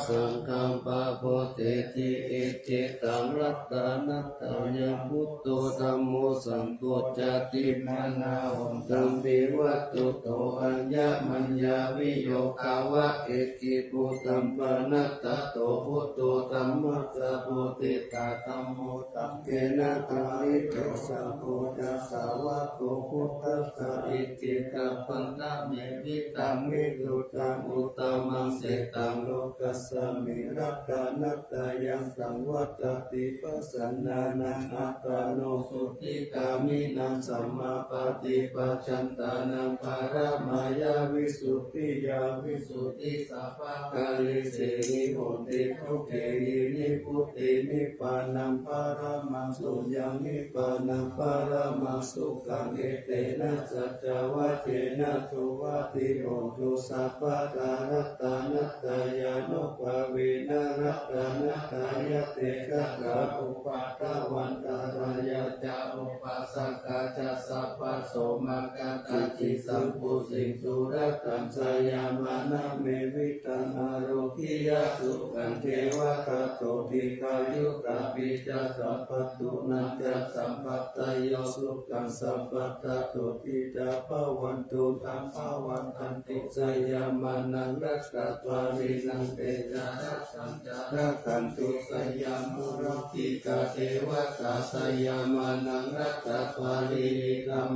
saṅghaṃ pabodheti icchitaṃ, ratanattayam buddho, dhammo saṅgho ca, tiṇṇannā hontam vivatthuto, aññamaññaviyogā va, ekibudhaṃ panārato, buddho dhammassa bodhisattā, dhammo saṅghena pālito, saṅgho ca sāvako buddhassa, icchitapaṭṭhā me vitaṃ visuddhaṃ, uttamaṃ sitaṃ lokasmiṃ, ratanattayam saṃvattati, pasannānaṃ attano sukhigāmino, sammāpaṭipajantānaṃ, paramāya visuddhiyā, visuddhi sābhākārī, siri honti dukkheri nibbutiṃ, nibbānaṃ paramaṃ suyaṃ, nibbānaṃ paramaṃ sukhaṃ, etena saccavajjena, suvatthi hotu sabbadā, ratanattayānubhāvena, ratanattayate gaccha, upaddavantārāya ca, upassakā ca sabbaso, maṅgalañca sambhūtiṃ, sunakkhattaṃ jayamaṅgalaṃ, me vitaṃ ārogyasukhaṃ, devagato dīghāyukā, picca sabbadunnāya, sabbadāyo sukhaṃ, sabbadā sotthī ca bhavantu, sabbadvandito jayamaṅgalaṃ, rattatparittaṃ, te ca rakkhantu jayamaṅgalaṃ, rakkhantu jayamaṅgalaṃ, arakkā devatā jayamaṅgalaṃ, rattatparittaṃ,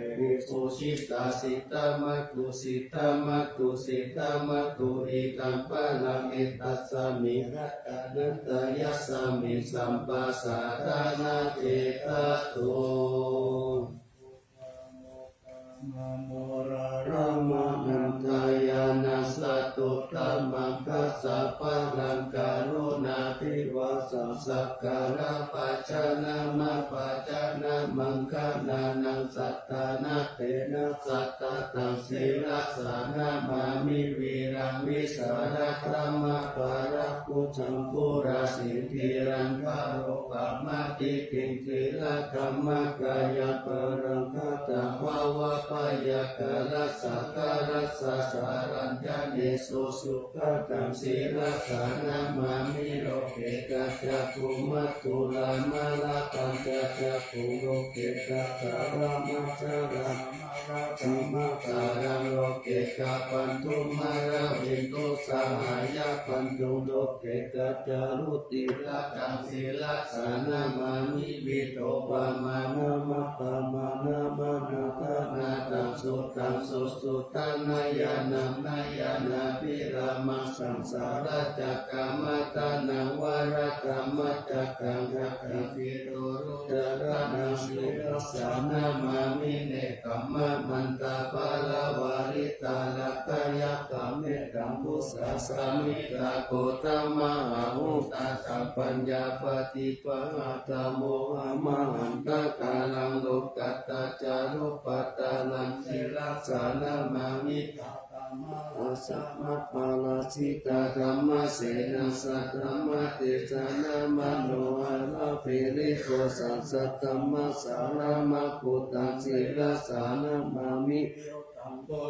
abhipūjitā siddhamātu, siddhamātu, siddhamātu, itaṃ balaṃ etadasmiṃ, ratanattayasmiṃ, sabbasā dānaṃ te dato. Moggallāna moggallāna, sattu dhammagga sabbaṃ, karuṇābhivāsaṃ, sakkārappajānamappajānamaṅgalānaṃ, sattannattena sattadhaṃ, sirasā namāmi vīraṃ, vīsaladdhammabhālabhū jaṃ, pūrasītīlaṃ garo pamātiṭṭhiṃ, thīradhammakayapallaṅkataṃ, bhavabhayākālassa kālassa, saraññanesu sukhadaṃ, sirasā namāmi loke. Taccakkhuṃ mathulāmaḷappañcakkhakkhuṃ, loke tattha rāmajalamālapamakaruṃ, loke kāpantu māraviṃ dussāhaya bandhuṃ, loke taccarucirataṃ, sirasā namāmi vīropamāṇamappamāṇamaddhaṃ, nānatthaṃ suttaṃ susuttaṃ, nayanaṃ nayanabhiramaṃ, saṃsāracakkamataṇhaṃ, varadhammacakkaṃ, gaganbhidhū sirasā namāmi, nekkhamma Mandabalavaritalakkhaṇyakametaṃ pujāsami tato dhammahamuttasa paññāpadīpahatthamohamahantagalaṃ lokuttacarūpataraṃ sirasā namāmi. Sabbamahappharājitaṃ dhammasena saddhammadesanamanoharaṃ pīritasaccaṃ dhammasāraṃ meghaṃ sirasā namāmi.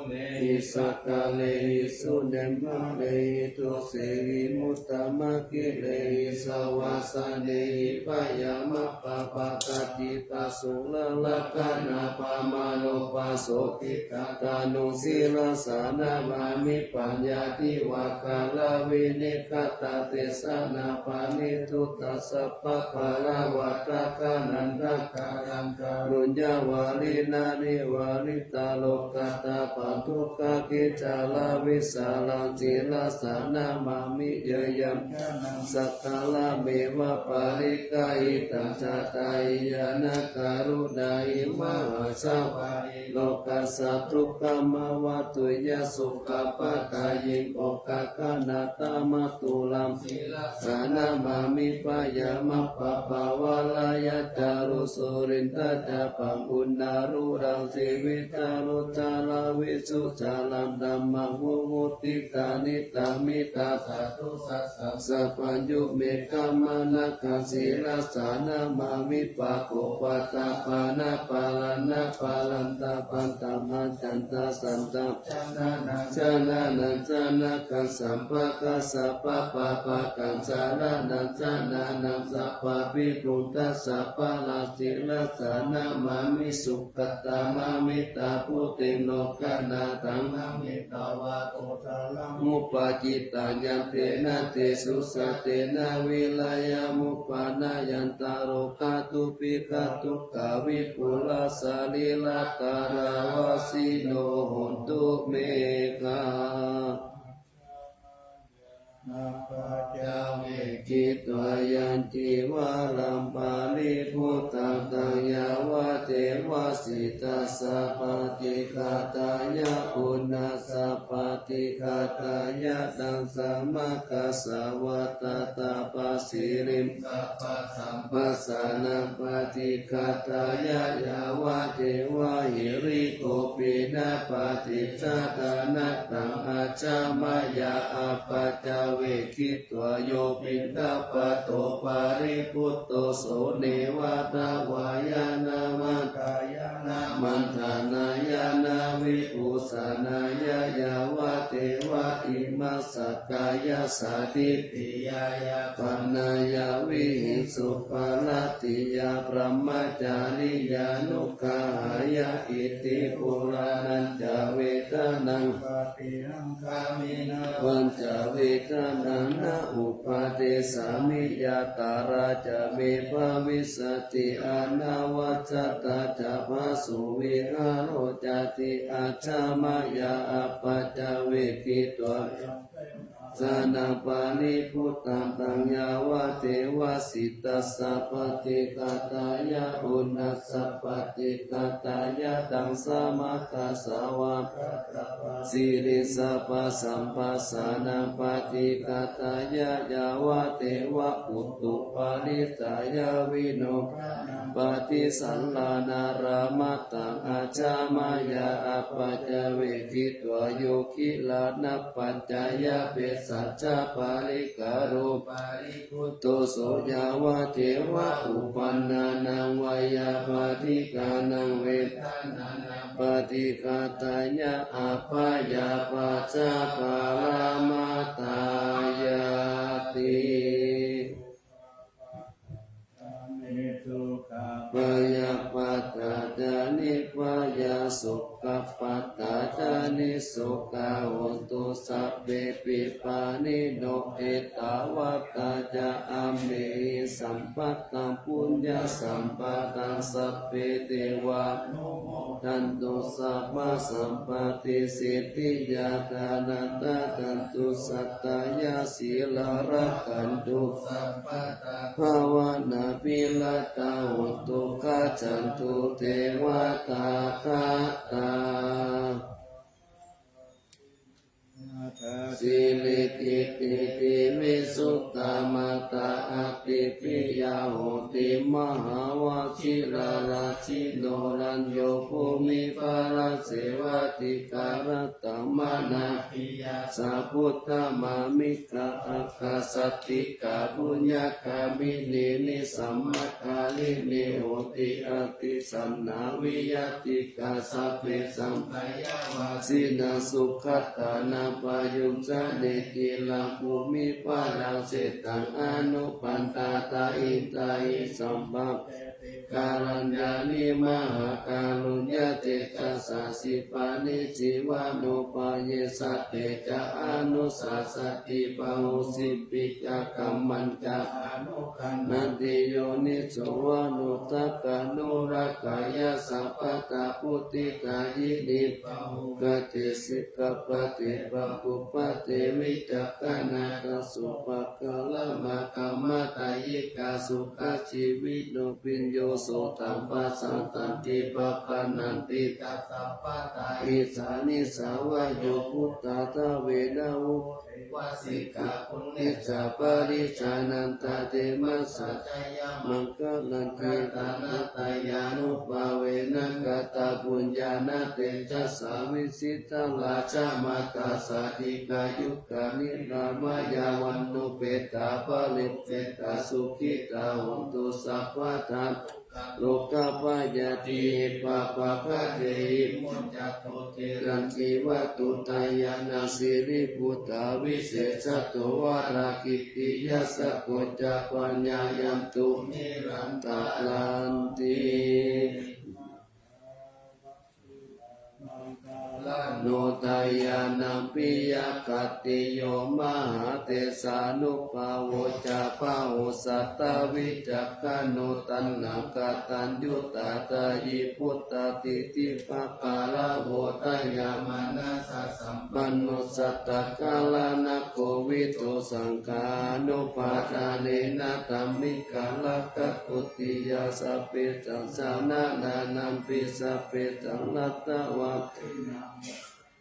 Nehi sakkārehi suṇehi varehi dosehi muttamanāgehi savāsanehi byāhaṃ appamādaṃ ṭhitā sūlā rakkhaṇā pamāṇo pasotthi ṭhānaṃ sirasā namāmi. Paññāti vākāraṃ vinegataṃ tesaṃ na paṇītu taṃ sabbabalavattakaṃ naṃ dakkhaṃ karuññā vārinarinivāritālokatabandhukakhiccharaṃ vītarāṃ sirasā namāmi. Yaṃ yaṃ jānaṃ sakkārameva paṭiggaṇhitaṃ jātā yena karuṇā hi mahāsabhāhi lokassa dukkham āvatu yaṃ sukhapadaṃ yim oghakhaṇatamathuraṃ sirasā namāmi. Byāhaṃ appamādaṃ ṭhitā ca rūsūlī ca paṇṇaraṃ sīvitāruṃ ca rāvirūcaraṃ dhammaṃ mumuṃ ṭhitā niddhamitaṃ satthu sasaṃ sabyaṃ yūpamānakaṃ sirasā namāmi. Pāpūpaṭamānaparaṃ na paraṃ tapaṃ tamhā ca taṃ santaṃ janānaṃ janānañca nāgaṃ sabbakassapabbapāgaṃ saraṇaṃ janānaṃ sabbabhidhūtasabbaraṃ sirasā namāmi. Sukkhaṃ tamhāmi taṃ buddhaṃ lokanāthaṃ bhāvitvā gotrabhū upajjittaṃ yaṃ tena tesu jātena vīriyam upanayantu rogā dubhigā dukkhavipulā sarīrā tadā vajjino hotu me gā. Appaccavekkhitvā yaṃ cīvaraṃ paribhuttaṃ taṃ yāvadeva sītassa paṭighātāya uṇhassa paṭighātāya taṃ samaggāsvā tathāpasiriṃ sabbasambhāsanaṃ paṭighātāya yāvadeva hirikopinapaṭicchādanatthaṃ ajja mayā appaccave kkhitva yo piṇḍapāto paribhutto so neva davāya na madāya na maṇḍanāya na vibhūsanāya yāvadeva imassa kāyassa ṭhitiyā yāpanāya vihiṃsuparatiyā brahmacariyānuggahāya iti purāṇañca vedanaṃ paṭihaṅkhāmi navaṃ ca vedanaṃ na uppādessāmi yātrā ca me bhavissati anavajjatā ca phāsuvihāro cāti ajja mayā appaccave kkhitva sanaṃ paribhuttaṃ taṃ yāvadeva sītassa paṭighātāya uṇhassa paṭighātāya taṃ samaggāsvā siriṃ sabbasambhāsanaṃ paṭighātāya yāvadeva utuparissayavinodanaṃ paṭisallānārāmatthaṃ ajja mayā appaccave kkhitva yo gilānapaccayabhesajjaparikkhāro paribhutto so yāvadeva uppannānaṃ veyyābādhikānaṃ vedanānaṃ paṭighātāya abyāpajjhaparamatāyāti. Bhayappattā ca nibbhayā sokappattā ca nissokā hontu sabbepi pāṇino. Ettāvatā ca amhehi sambhataṃ puññasampadaṃ sabbe devānumodantu sabbasampattisiddhiyā. Dānaṃ dadantu saddhāya sīlaṃ rakkhantu sabbadā bhāvanābhiratā hontu gacchantu devatāgatā. Sirikittitī visuddhā mātā ādipiya hotu mahāvajirārajino rañño bhūmiparāsevā dīgharattamanābhiyā sabbuttamāmikā ākāsaṭṭhikā puññagāminī nisammakāyinī hotu addisāsanaviya tīghā sabbesaṃ buddhānussāvakā sugatānaṃ pāyuṃ janenti raṅgumhi paraṃ seṭṭhaṃ anupaṇḍāta hitāhi sabbā kāraññāni mahākāruññatejasā sipāni jīvanupāyesā te ca anussāsanti bāhuṃ sipī ca kammañca anukaṇhanti yoniso manodakkhanurakkhāya sabbattha buddhidāyinī bāhugatesikha pade pakkhupaṭe vicakkhaṇā tasopakāramakkhamatayikā sukhajīvino bhiyyo sotapassanti pāpananti ca sabbattha issāni sāvayo buddhā dvena vo te vasikā puṇṇe ca parijanantatemassa jayamaṅgalāni. Ratanattayānubhāvena katapuññāna tejasā vijitā rājamātā sādhikā yugā niramāya vaṇṇupeṭṭhā paripuṇṇupeṭṭhā sukhitā hontu sabbadā. Rogabhayā tehi pāpaggahehi muccantu. Khīṇaṃ cīvatu dayānaṃ siriṃ buddhā visesato varaṃ. Kīrti yasakho ca paññā yaṃ tu nirantaranti. Maṅgalāno dayānaṃ piyakhattiyo mahādesānubhāvo ca bāhussatthā vicakkhaṇo taṇhaṅkataññutā dāyī buddhadiṭṭhi pagāravo dayāmanassasampanno sattā kālānakovidū saṅghānupādānena tammikarakakutiyā sabbesaṃ jananānaṃ pi sabbesaṃ laddhā vā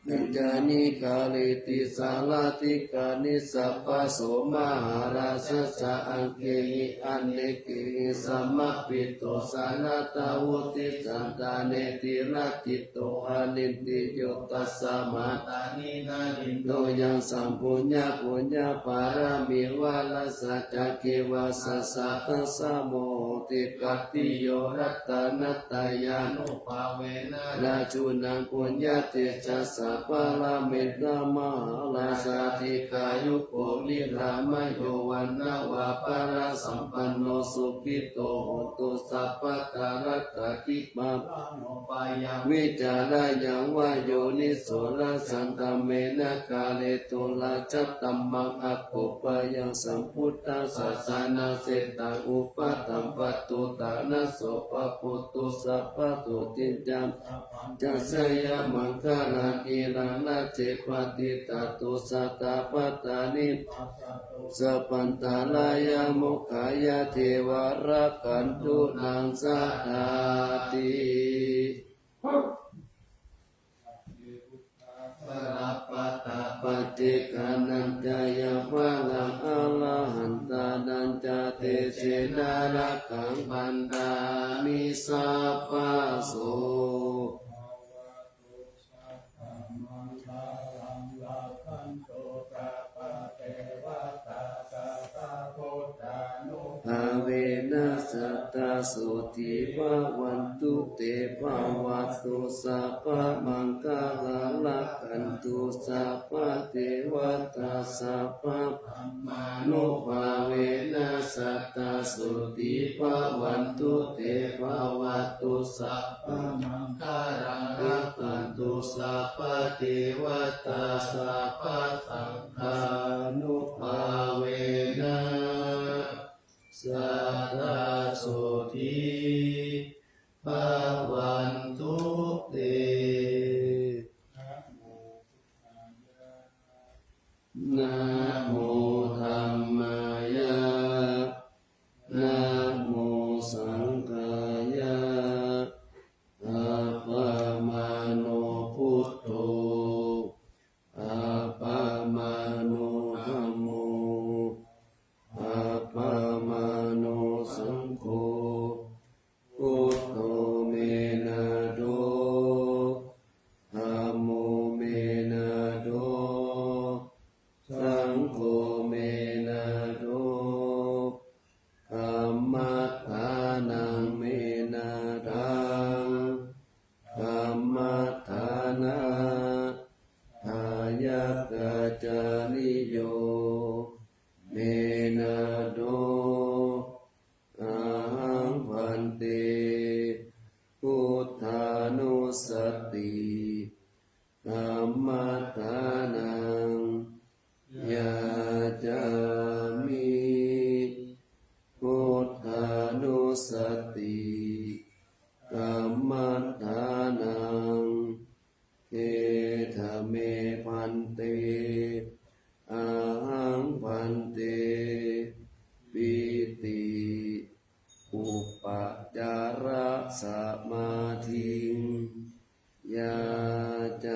yañcāni kareti sārathikāni sabbaso mahārājassa aṅgehi anekehi samāhito saratā vuṭṭhī santā netiratthito anindriyo tasmā daṇḍenayindo yaṃ sambhuññā puññapāramī vārassa ca kevassa tassa moho te khattiyo ratanattayānu bhāvena rājūnaṃ puññatejasā pāramita mahārājā dīghāyuko nirāmayo vaṇṇavanto balāsampanno sukhito hotu sabbadā. Laddhā khippābhiññānañca vicakkhaṇañca viññūhīyamānā yoniso rājadhammena kāretu rājadhammaṃ akopāya sambuddhasāsanasethāya upaṭṭhampatu ṭhānaso pāpūtu sabbasotthiṃ ca jayamaṅgalāni. Mārātirekamabhiyujjhitasabbarattiṃ sabbantarāyā mokkhaye ca devā rakkhantu sadā. Paccekānañca yaṃ balaṃ arahantānañca tejena rakkhaṃ bandhāmi sabbaso. Bhāvena sadā sotthī bhavantu te. Bhavatu sabbamaṅgalaṃ rakkhantu sabbadevatā sabbadhammānubhāvena sadā sotthī bhavantu te. Bhavatu sabbamaṅgalaṃ rakkhantu sabbadevatā sabbasaṅghānu bhāvena sadā sotthī bhavantu te. Namo dhammāya, namo saṅghāya. Appamāṇo buddho, appamāṇo dhammo, appamāṇo saṅgho. Buddho me nātho, dhammo me nātho, saṅgho me nātho, kammadānaṃ me nāthaṃ, kammadānadāyakācariyo me nātho. Ahaṃ bhante buddhānussati kammadānaṃ yācāmi. Buddhānussati kammadānaṃ. Gedha me bhante, ahaṃ bhante pīti upācarasamādhiṃ yācāmi.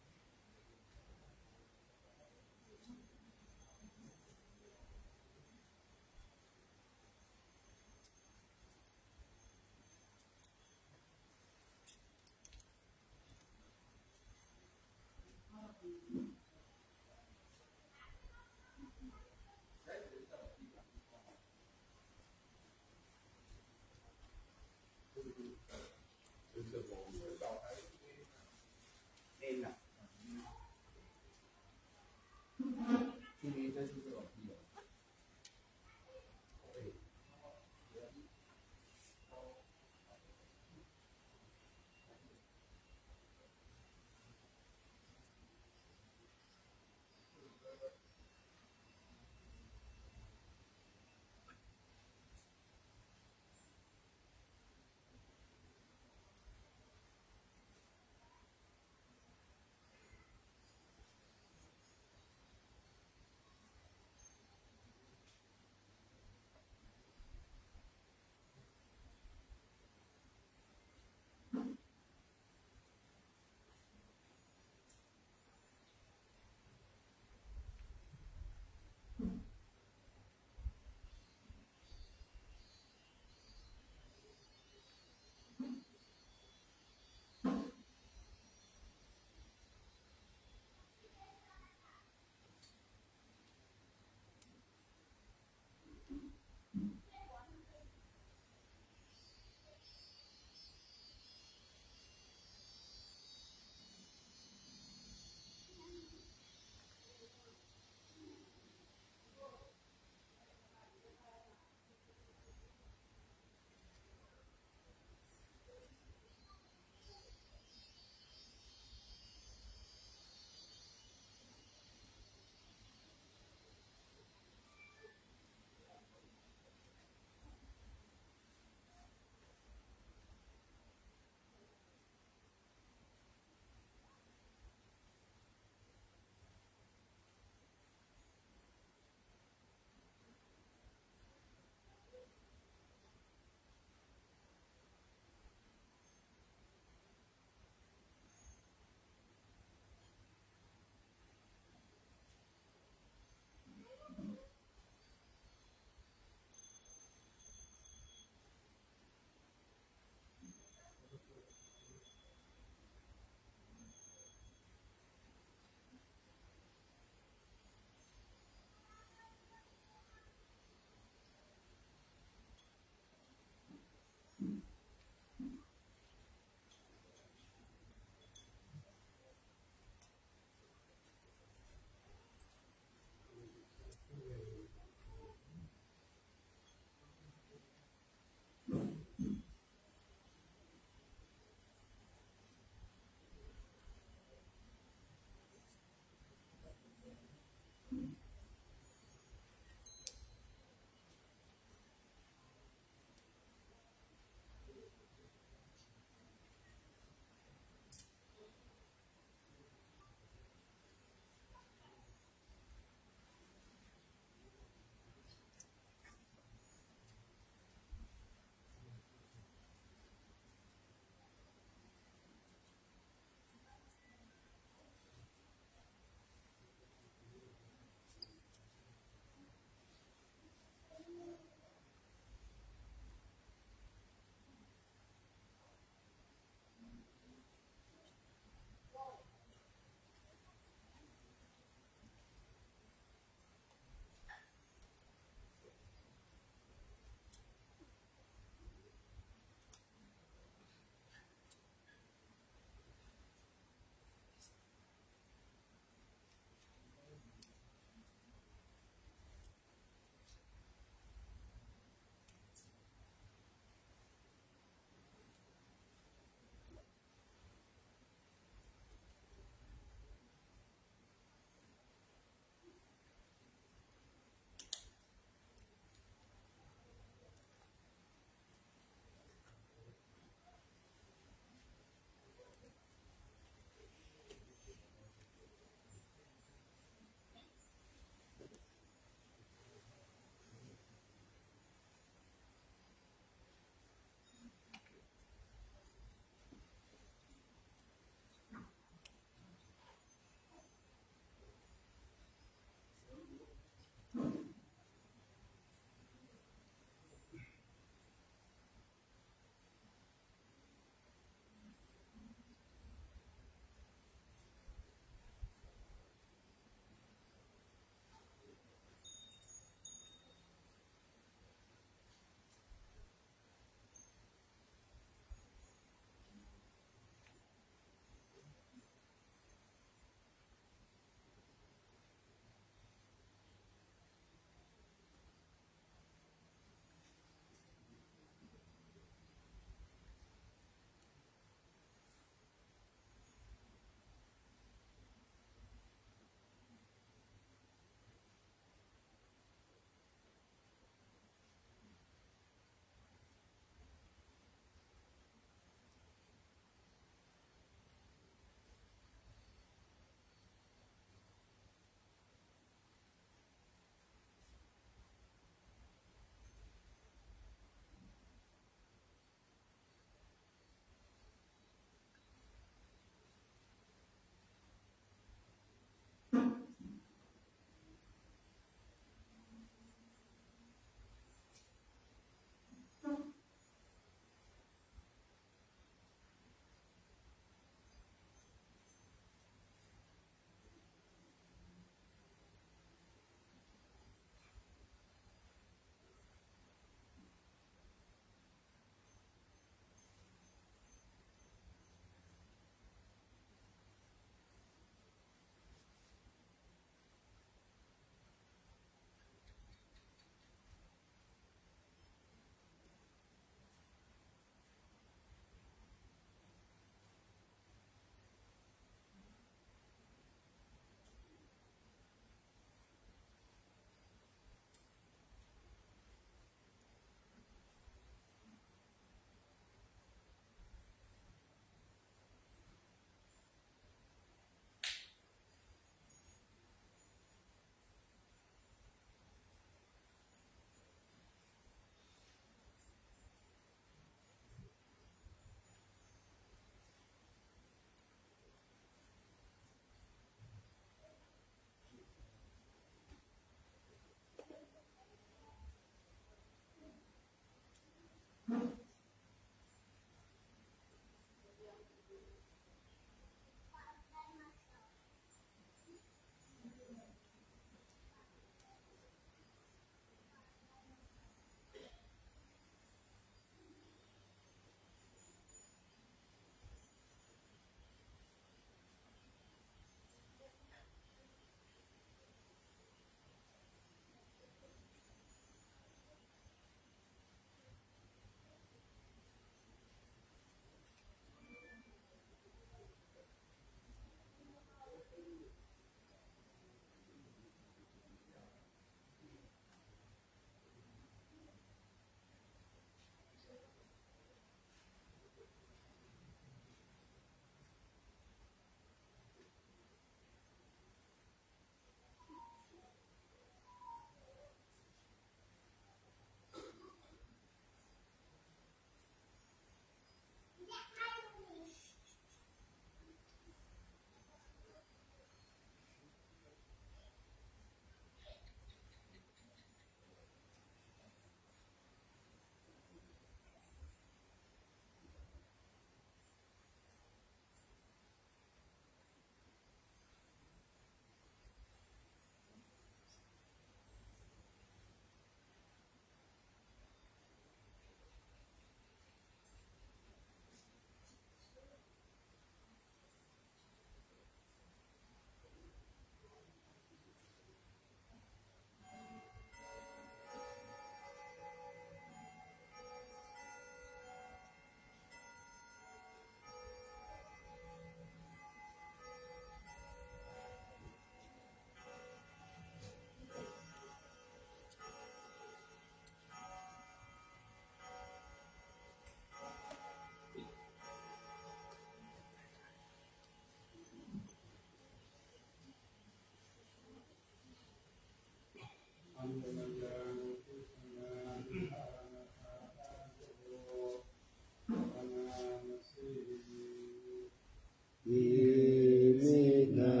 Iminā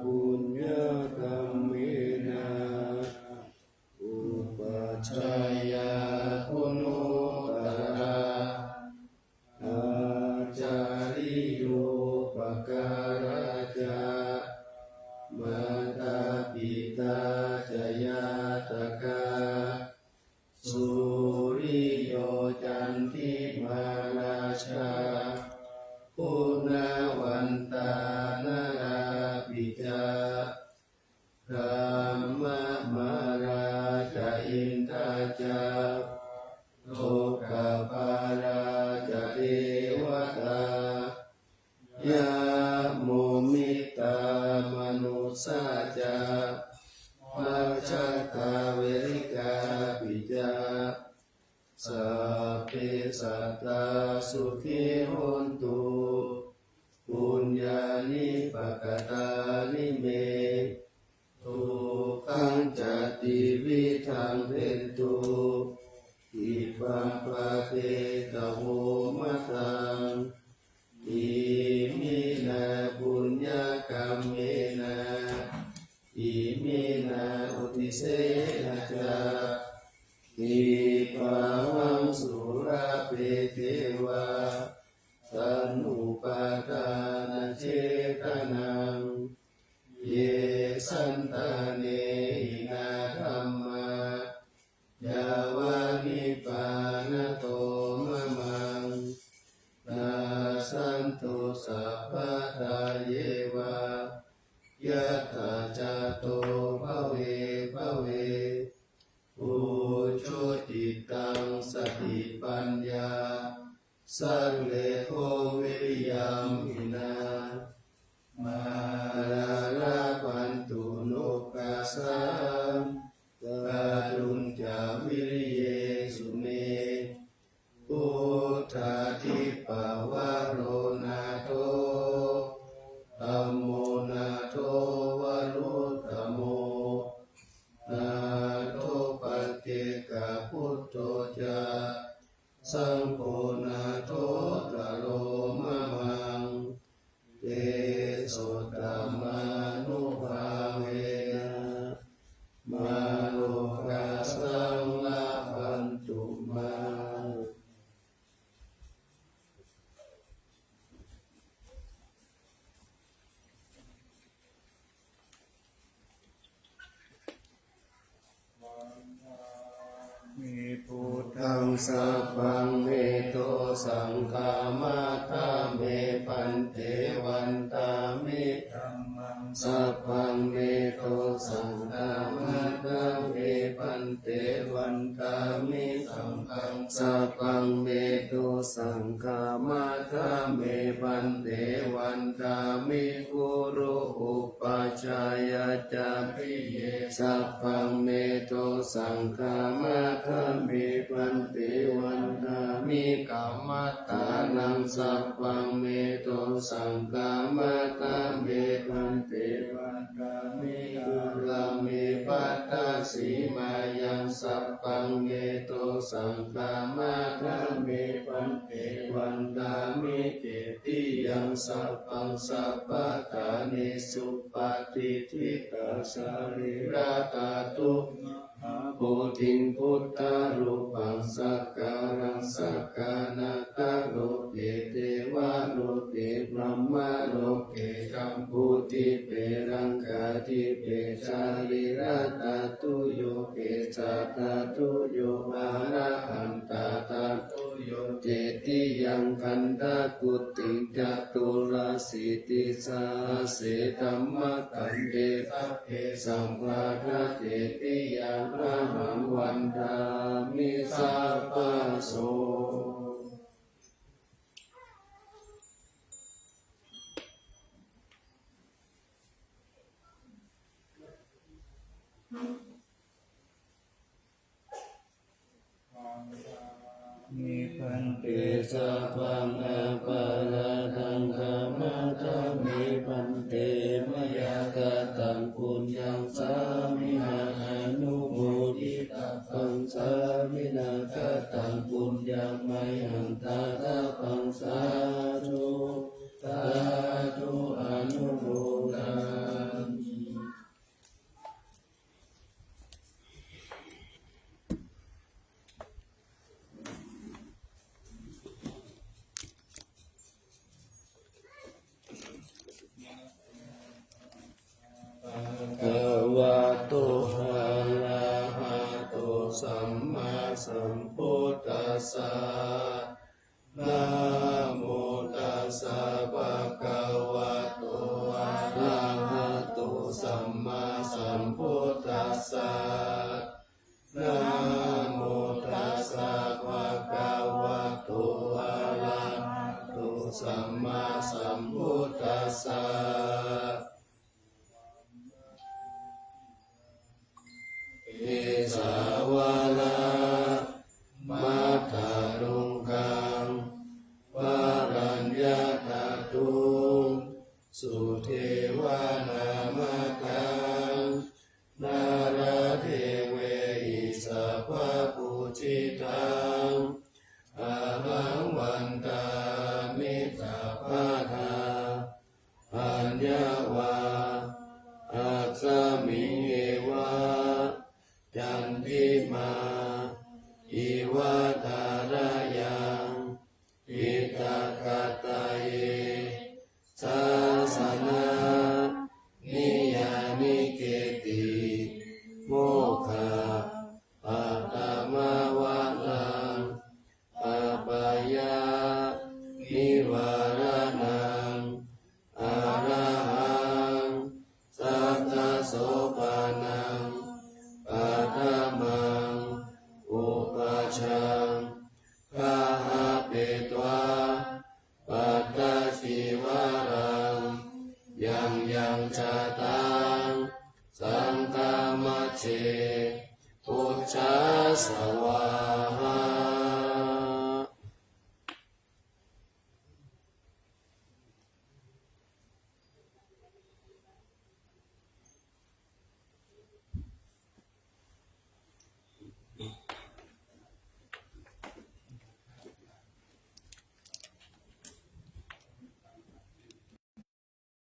puññakammena upajjhāyā guṇuttarā, ācariyūpakārā ca mātā pitā ca ñātakā, suriyo candimā rājā guṇavantā narāpi ca, brahmamārā ca indā ca lokapālā ca devatā, yamo mittā manussā ca majjhattā verikāpi ca, sabbe sattā sukhī hontu, puññāni pakatāni me, dukkhāni ca tividhāni dentu, khippaṃ pāpetha vomataṃ. Iminā puññakammena, iminā uddisena ca, khippāhaṃ sulabhe ceva taṇhupādānachedanaṃ. Ye santāne hinā dhammā, yāva nibbānato mamaṃ, nassantu sabbadā yeva, yattha jāto bhave bhave. Ujucittaṃ satipaññā, sallekho viriyamhinā, mārā labhantu nokāsaṃ, kātuñca viriyesu me. Buddhādhipavaro nātho, dhammo nātho varuttamo, nātho paccekabuddho ca, saṅgho nāthottaro mamaṃ. Tesottamānubhāvena, mārokāsaṃ labhantu mā. Vandāmi buddhaṃ, sabbaṃ me dosaṃ khamatha me bhante. Vandāmi dhammaṃ, sabbaṃ me dosaṃ khamatha me bhante. Vandāmi saṅghaṃ, sabbaṃ me dosaṃ khamatha me bhante. Vandāmi guru upajjhāyācariye, sabbaṃ me dosaṃ khamatha me bhante. Vandāmi kammattānaṃ, sabbaṃ me dosaṃ khamatha me bhante. Vandāmi ārāme bhaddasīmāyaṃ, sabbaṃ me dosaṃ khamatha me bhante. Vandāmi cetiyaṃ, sabbaṃ sabbaṭṭhānesu patiṭṭhitā sārīradhātu, bodhiṃ buddharūpaṃ sakkāraṃ sakkānaṃ karomi, devaloke brahmaloke jambudīpe laṅkādīpe sārīradhātuyo kesādhātuyo arahantadhātuyo cetiyaṃ gandhakuṭiṃ caturāsītisahasse dhammakkhandhe sabbe samāratā cetiyaṃ ahaṃ vandāmi sabbaso. Me bhante sabbaṃ aparādhaṃ khamatha me bhante, mayā kataṃ puññaṃ sāminā anumo Namo tassa bhagavato arahato sammāsambuddhassa. Namo tassa bhagavato arahato sammāsambuddhassa. Kesavā vāmādanuggahā varaññatadū sudevanāmakā nāḷādevehi sabbapūjitā. Ahaṃ vandāmi dabbaṭṭhānaṃ aññāva asmiṃ eva candimā iva thārāyaṃ iddhagāthaye sāsana niyanike ti mokkha paṭhamavaraṃ apāya nivāraṇaṃ arahaṃ sakkasopanam paṭhamaṃ upajjhaṃ gahapetvā pattacīvaraṃ yaṃ yaṃ jātaṃ saṅghamajjhe pūjā svāhā.